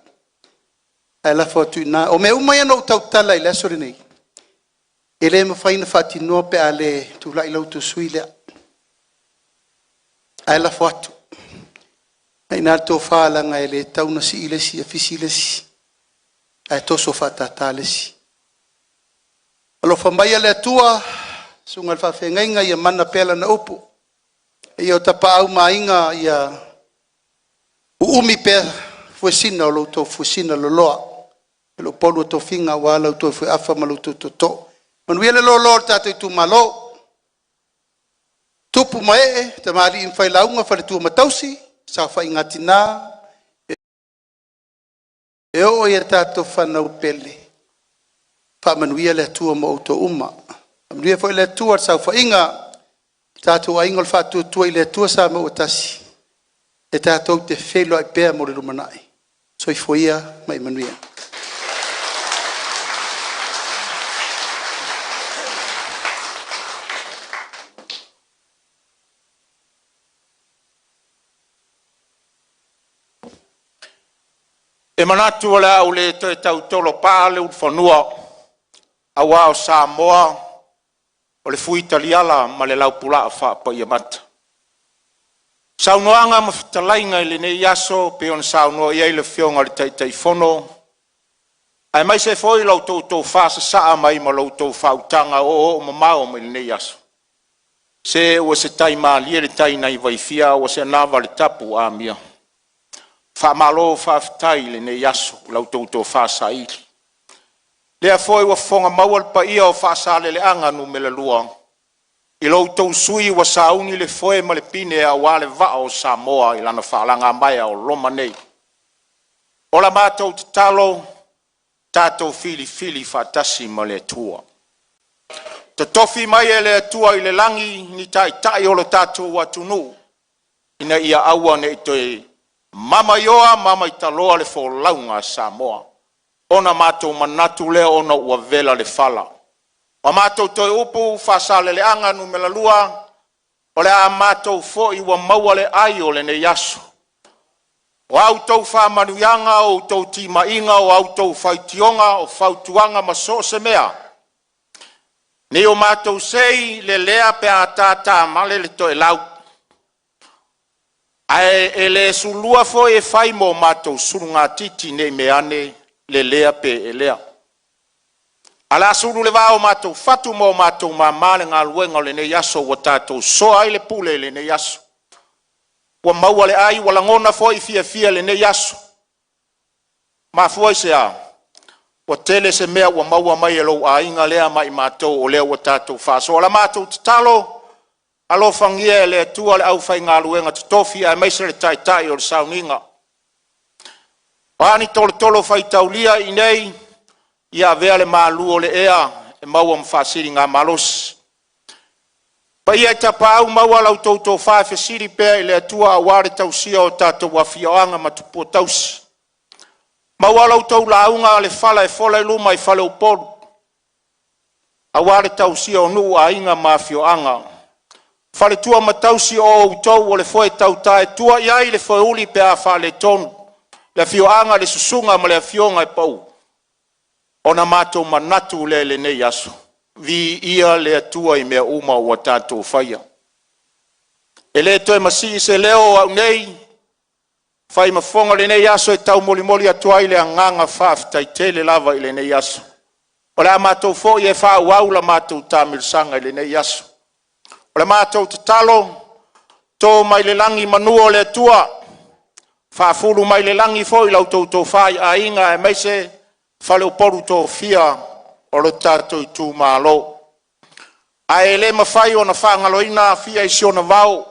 Ae lafo atu i ina. O mea uma ia na ou tautala i le aso lenei, e le mafai ona faatinoa pe a le tulai la outou sui usufono lea. Ae lafo atu, o lena e i ina le tofa, leaga e le tatau ona sii le isi afisi le isi, ae toso faatata le isi. Alofa maia le Atua i le susuga i le faafeagaiga ia mana pea lana upu. Le paia o Tapaau ma Aiga, ia uumi pea fuesina o lo outou fuesina loloa i Upolu o tofiga aua la outou faiafa ma lo outou tootoo. Manuia le loaloa o le tatou itumalo, tupu ma ee, tamalii ma failauga, faletua ma tausi, saofaiga a tina e oo i a tatou fanau pele, faamanuia le Atua ma outou uma. Faamanuia foi le Atua i le saofaiga a le tatou aiga o le Faatuatua i le Atua Samoa ua Tasi E tatou te feiloai pea mo le lumanai. Soifua ia ma ia manuia. E manatu o le a ou le toe tau tolopa le ulufanua aua o Samoa o le fui taliala ma le laupulaa faapaiamata. Saunoaga ma fetalaiga i lenei aso e pei ona saunoa i ai le Afioga i le Taitaifono aemaise foi la outou tofa sasaa mai ma la outou faautaga oooo mamao mai lenei aso. Se ua se tai malie le tai nai Vaifia a ua se anava i le tapu ua amia. Faamalo faafetai i lenei aso i la outou tofa saili. O lea foi ua fofoga maua le paia o Faasaleleaga Nu.2 i lo outou sui usufono ua sauni le foe ma le pine aua le vaa o Samoa i lana faalagamaea o loma nei. O la matou tatalo, tatou filifili faatasi ma le Atua, totofi mai e le Atua i le lagi ni taitai o lo tatou atunuu ina ia aua ne i toe mamaioa mamaitaloa le folauga a Samoa. Ona matou manatu lea ona ua vela le fala. O a matou toe upu Faasaleleaga Nu.2, o le a matou foi ua maua le ai o lenei aso. O a outou faamanuiaga o outou timaiga o a outou faitioga o fautuaga ma so o se mea, ne i o matou sei lelea pe a tatamale le toelau, ae e le sulua foi e fai mo matou sulugatiti ne i meaane lelea pe elea. Ae o le a sulu i le va o matou fatu ma o matou mama le galuega o lenei aso ua tatou soa ai le pule i lenei aso. Ua maua le ai, ua lagona foi le fiafia i lenei aso. Mafua i se a? Ua tele se mea ua maua mai e lou aiga lea ma i matou o lea ua tatou faasoa. O la matou tatalo, alofagia e le Atua le aufaigaluega totofi aemaise le taitai o le sauniga. O a ni tolotolo faitaulia i inei, ia avea le malu o le ea e maua ma faasiligamalosi. Paia i tapaau, maua la outou tofa e fesili pea i le Atua aua le tausia o tatou afioaga ma tupua tausii. Maua la outou lauga a le fala e fola i luma i faleupolu aua le tausia o nuu, aiga ma afioaga, faletua ma tausi, o outou o le foe tauta e tua i ai le foeuli pe a faaletonu le afioaga, le susuga ma le afioga i Pau. Ona matou manatu lea i lenei aso, viia le Atua i mea uma ua tatou faia. E le toe masii se leo o au nei e fai ma fofoga o lenei aso e taumolimoli atu ai le agaga faafetai tele lava i lenei aso. O le a matou foi e faaauau la matou taamilosaga i lenei aso. O le matou tatalo, to mai le lagi manu o le Atua, faafulu mai le lagi foi la outou tofa i aiga aemaise faleupolu tofia o le tatou itumalo. Ae le mafai ona faagaloina Afia i si ona vao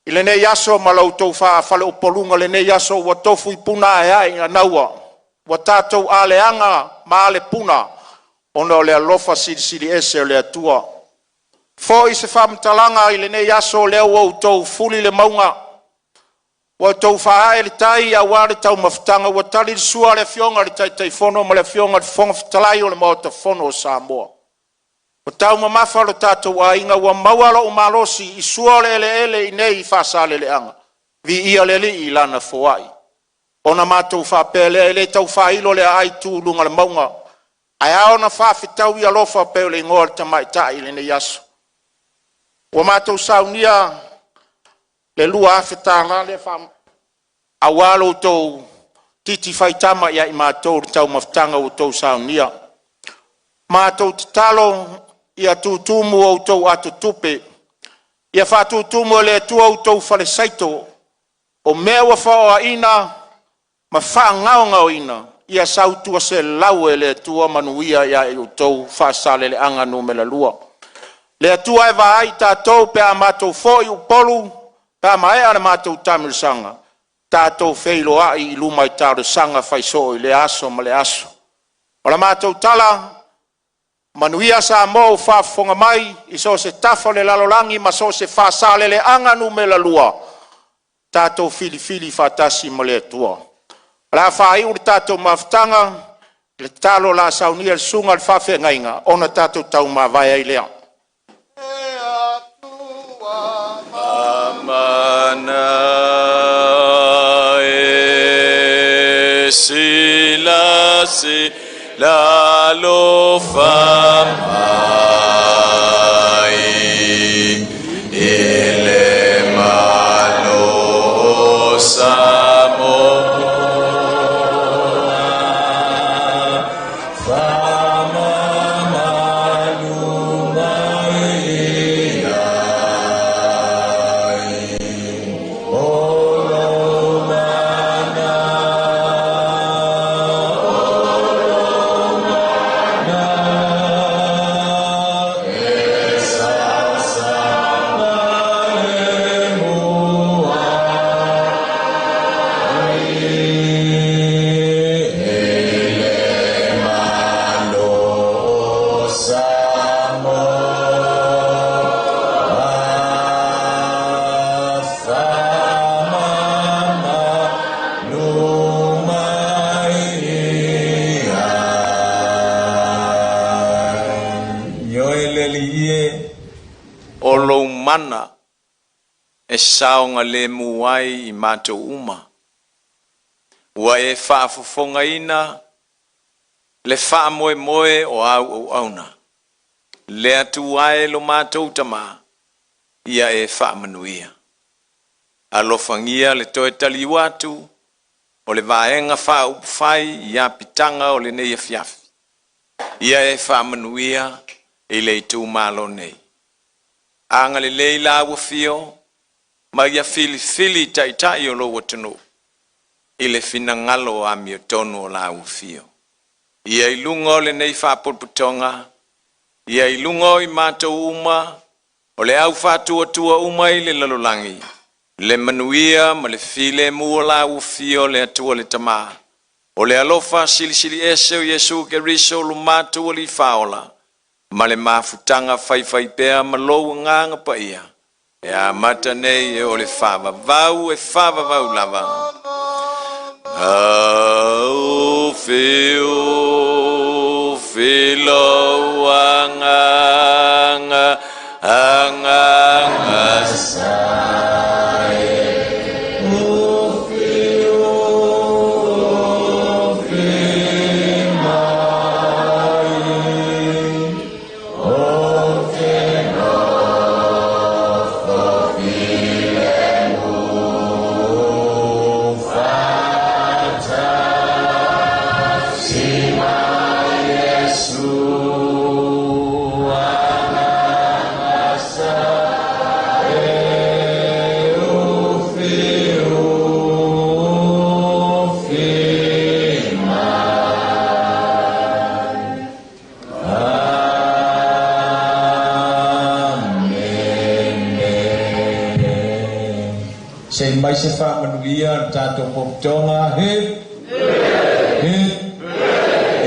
i lenei aso ma la outou faleupoluga i lenei aso ua tofu i puna aeae i Naua, ua tatou aleaga ma alepuna ona o le alofa silisili ese o le Atua. Foi se faamatalaga i lenei aso, o lea ua outou fuli le mauga, ua outou faaee le tai aua le taumafataga, ua tali le sua a le Afioga i le Taitaifono ma le Afioga i le Fofoga Fetalai o le Maota Fono o Samoa. Ua taumamafa lo tatou aiga, ua maua lou malosi i sua o le eleele i inei i Faasaleleaga, viia le Alii i Lana foai. Ona matou faapea lea, e le tau faailo le aai tu i luga o le mauga, ae ao ona faafetaui alofa e pei o le igoa o le tamaitai i lenei aso. Ua matou saunia le $2000 lea aua lo outou titi faitama ia i matou i le taumafataga ua outou saunia. Matou tatalo ia tutumu outou atotupe, ia faatutumu e le Atua outou falesaito, o mea ua faoaina ma faagaogaoina, ia sau tuaselau e le Atua manuia ia i outou. Faasaleleaga Nu.2. Le Atua e vaai i tatou pe a matou foi i Upolu pe a maea le matou taamilosaga, tatou feiloai i luma i talosaga faisoo i lea aso ma lea aso. O le matou tala, manuia Samoa ua faafofoga mai i so o se tafa o le lalolagi ma so o se Faasaleleaga Nu.2, Tatou filifili faatasi ma le Atua. O le a faaiu le tatou mafutaga i le tatalo o le a saunia e le susuga i le faafeagaiga ona tatou taumavae ai lea. Mana e sila sila alofa mai i le Malo o Samoa. Faamamalu mai ai o lou mana, o lou mana, e saosaogalemu ai i le Malo o Samoa. Faamamalu mai ai. Ioe le Alii e. O lou mana e saogalemu ai i matou uma. Ua e faafofogaina le faamoemoe o au auauna. Le Atua e lo matou Tamā, ia e faamanuia. Alofagia le toe taliu atu o le vaega faaupufai i apitaga o lenei afiafi. Ia e faamanuia i le itumalo nei. Agalelei lau afio ma ia filifili taitai o lou atunuu i le finagalo amiotonu o lau afio. Ia i luga o lenei faapotopotoga, ia i luga o i matou uma, o le au faatuatua uma i le lalolagi, le manuia ma le filemu o lau afio le Atua le Tamā, o le alofa silisili ese o Iesu Keriso lo matou Alii Faaola, ma le mafutaga faifaipea ma lou Agaga Paia, e amata nei e o le faavavau e faavavau lava. Au fiu filo agaga agaga sa O fiu fi mai o te nofo filemu faatasi ma Iesu agaga sa e ufi ufi mai. Amene. Se i mai se faamanuia a le tatou potopotoga. Hip hip.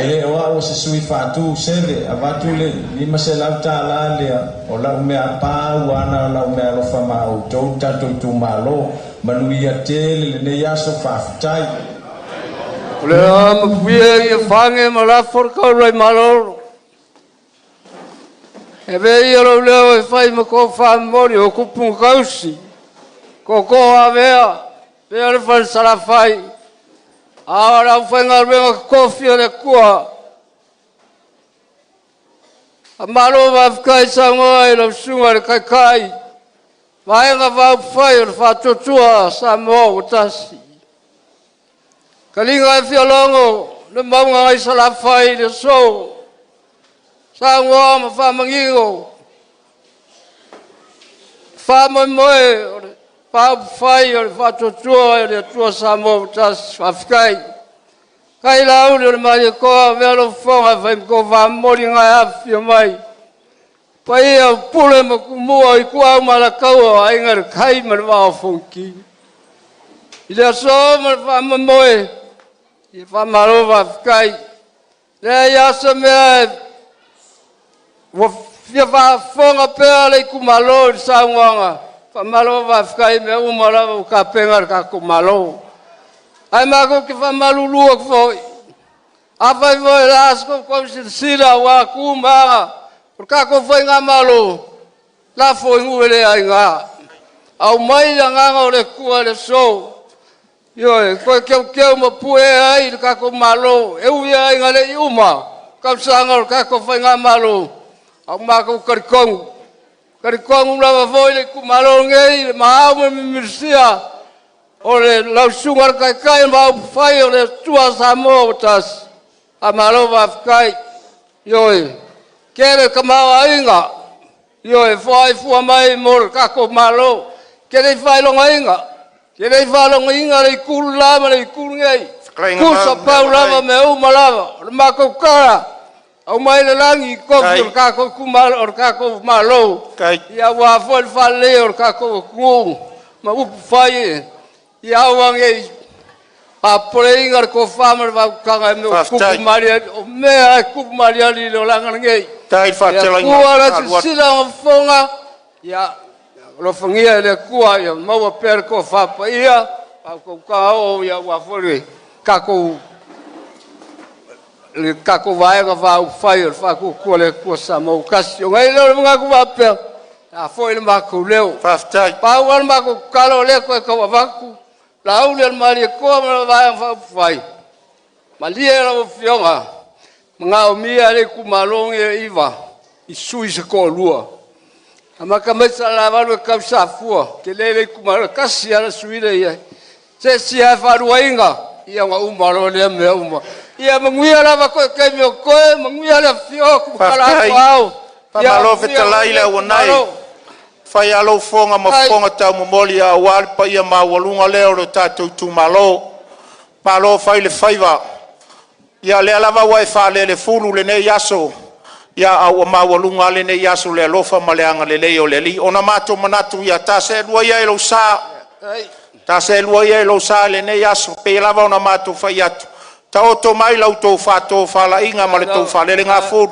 E le o au o se sui faatu seve avatu le $500 lea o lau mea pa ua ana o lau mea alofa ma outou tatou itumalo. Manuia tele lenei aso, faafetai. O le a mapuia ia whange ma lafo le kaurai malolo. E ve ia lou leo e fai ma kou whamori o kupunga kausi. Ko ko avea, pea le whare salafai. A o lau whainga ruenga kofi o le kua. A malo wafkai sangoa i lau sunga le kaikai. Vaega vaupufai o le faatuatua Samoa ua tasi. Kaliga e fialogo le mauga ai Salafai i le aso. Saunoa ma faamagigo. Faamoemoe o le faaupufai o le faatuatua i le Atua Samoa ua tasi. Faafetai. Kai lauli o le Malietoa avea lou fofoga e fai ma kou faamomoli gae afifio mai. Paia o Pule ma Tumua, Ituau ma Alataua, o Aiga i le Tai ma le Vaa o Fonoti. I le aso ma le faamoemoe, ia faamalo faafetai. Leai lava se mea ua fia faafofoga pea le itumalo i le saunoaga. Faamalo faafetai i mea uma lava ua tapena e le tatou Malo. Ae matou te faamalulu atu foi, afai foi o le a se tou silasila aua tu ma aga o le tatou faigamalo, lafo i nuu e le aina. Aumai le agaga o le Atua i le aso, ioe, toe teuteu ma pue ai le tatou Malo. E ui lava ina le i uma tausaga o le tatou faigamalo, ae ua matou talitonu, talitonu lava foi le itumalo lenei i le maau ma le mimilisia o lau Susuga i le Taitai ma upufai o le Atua Samoa ua tasi. Faamalo faafetai. Ioe, tele tamaoaiga, ioe, foai fua mai mo le tatou Malo. E te le i faailogaina, e te le i faalogoina le itu le la ma le itu lenei. Fetalaiga Tusa Mauu pau lava Meamanai. mea uma lava. O le matou tala, aumai le lagi i tofi o Tai. le tatou itumalo, o le tatou Malo, Tai. ia aua foi le faaleleia o le tatou atunuu ma upufai, ia aua ne i faapopoleina le tofa ma le faautaga i mea o tupu Faafetai. ma aliali, o mea e tupu ma aliali i le olaga lenei. Tai le Le faatalaina Atua la alu atu. silasila ma fofoga, ia alofagia e le Atua ia maua pea le tofa paia, faautautaga oo ia aua foi le tatou Vaega Faaupufai o le Faatuatua i le Atua Samoa ua Tasi. Ona i ai lea o le manatu faapea, o le a foi le matou leo. Faafetai. Pau lava le matou tatalo o lea toe tau avatu, Laauli a le Malietoa ma le Vaega Faaupufai, malie lau Afioga, manaomia e le itumalo lenei e 9 i sui se toalua. Amata mai Salelavalu e tau i Safua, tele le itumalo, e tasi lava le sui lea e i ai. Se isi lava e faaluaina, ia ona uma loa lea mea uma. Ia manuia lava toe taimi o totoe, manuia le afifio atu ma tala Faafetai. atu ao. Ia Faamalo manuia fetalai le lou auanai. itumalo. Fai lava lou fofoga ma Faafetai. fofoga taumomoli aua le paia maualuga lea o le tatou itumalo. Malo fai le faiva. Ia o lea lava ua e faalelefulu i lenei aso, ia ae ua maualuga lava lenei aso i le alofa ma le agalelei o le Alii. Ona matou manatu, ia ta seelua ia i lou sa, ta seelua ia i lou sa i lenei aso, e pei lava ona matou fai atu, taoto mai la outou faatofalaiga ma le tou faalelegafulu.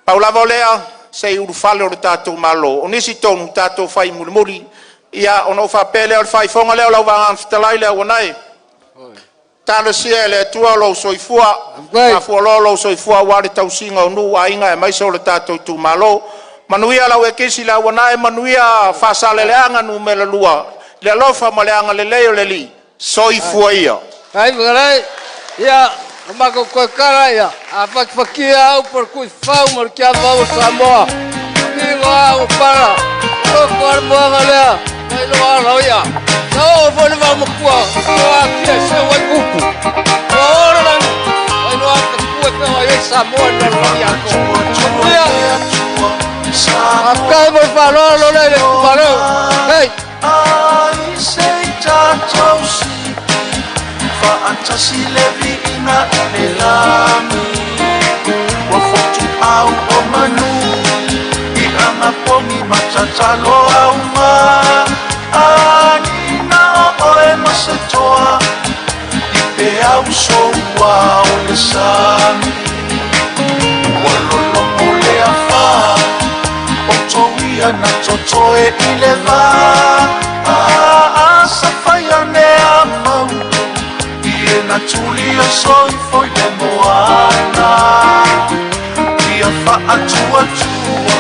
Pau lava o lea, se i ulufale lo tatou Malo, o nisi tonu tatou fai mulimuli. Ia ona ou faapea lea, o le faaifoga lea o lau Vaega Fetalai Leauanae, talosia e le Atua lou soifua, faafualoa lou soifua aua le tausiga o nuu, aiga aemaise o le tatou itumalo. Manuia lau ekisi Leauanae, manuia Faasaleleaga Nu.2, i le alofa ma le agalelei o le Alii. Soifua ia. Faafetai fetalai. Ia, o matou toe tala ia, a fatifatia lava upu a le Tuifau ma le Tiafau o Samoa, manino lava ua pala, loto lava le moana lea, mai loa ala o ia. Na oo foi le vaomatua, ua atia e seu ai upu. Ua oo le lagi, ua iloa tatua e feoai ai Samoa i le lalolagi atoa. Manuia, faafetai mo le faaaloalo lea i le itumalo. Hei! Faatasi le viiga i le lagi Ua fotuau o manu I agapogi ma tatalo auga Agina o oe ma se toa I peau soua o le sami Ua lologo le afa O touia na totoe i le va Aa safaia nea mau I e na tuli o soifo i le moana Ia faatuatua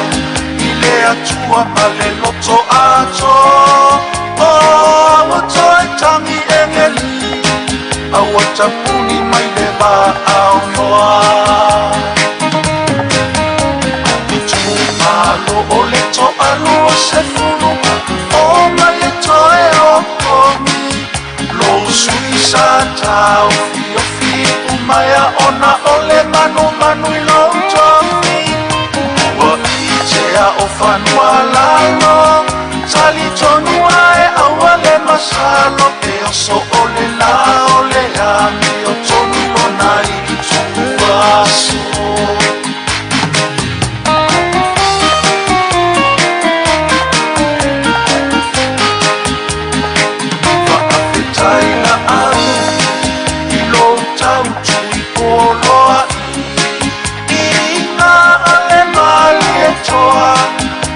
I le Atua ma le loto ato O ua toe tangi egeli Aua tapuni mai le vaao noa Itumalo o le toalua sefulu O ma le toe opogi Lo sui sa tau fiofi Umaea ona o le manumanu i lou tofi Ua itea o fanua lalo Talitonu ae aua le masalo E oso o le la o le amio tonu lona i tuaso. Faafetai la au i lou tautui poloa Iga ale malietoa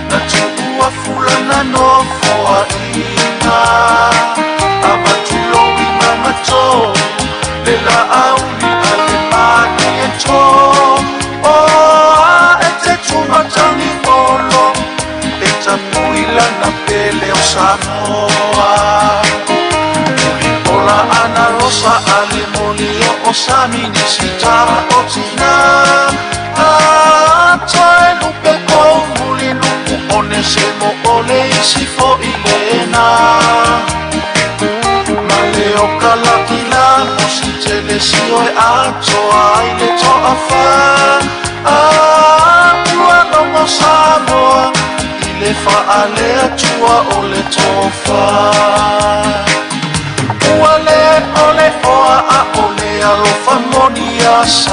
Na tuua fulana nofoa. Samoa. Ola ana rosa ale moli o sami ni sita o tina. Atoe lupe ko muli nuku one se mo ole isi fo i lena. Ma le o kalakila o si tele si oe atoa i le toa fa. A ua logo Samoa i le faalea tua o le tofa. Ua le ole oa a ole alofa moni a sa.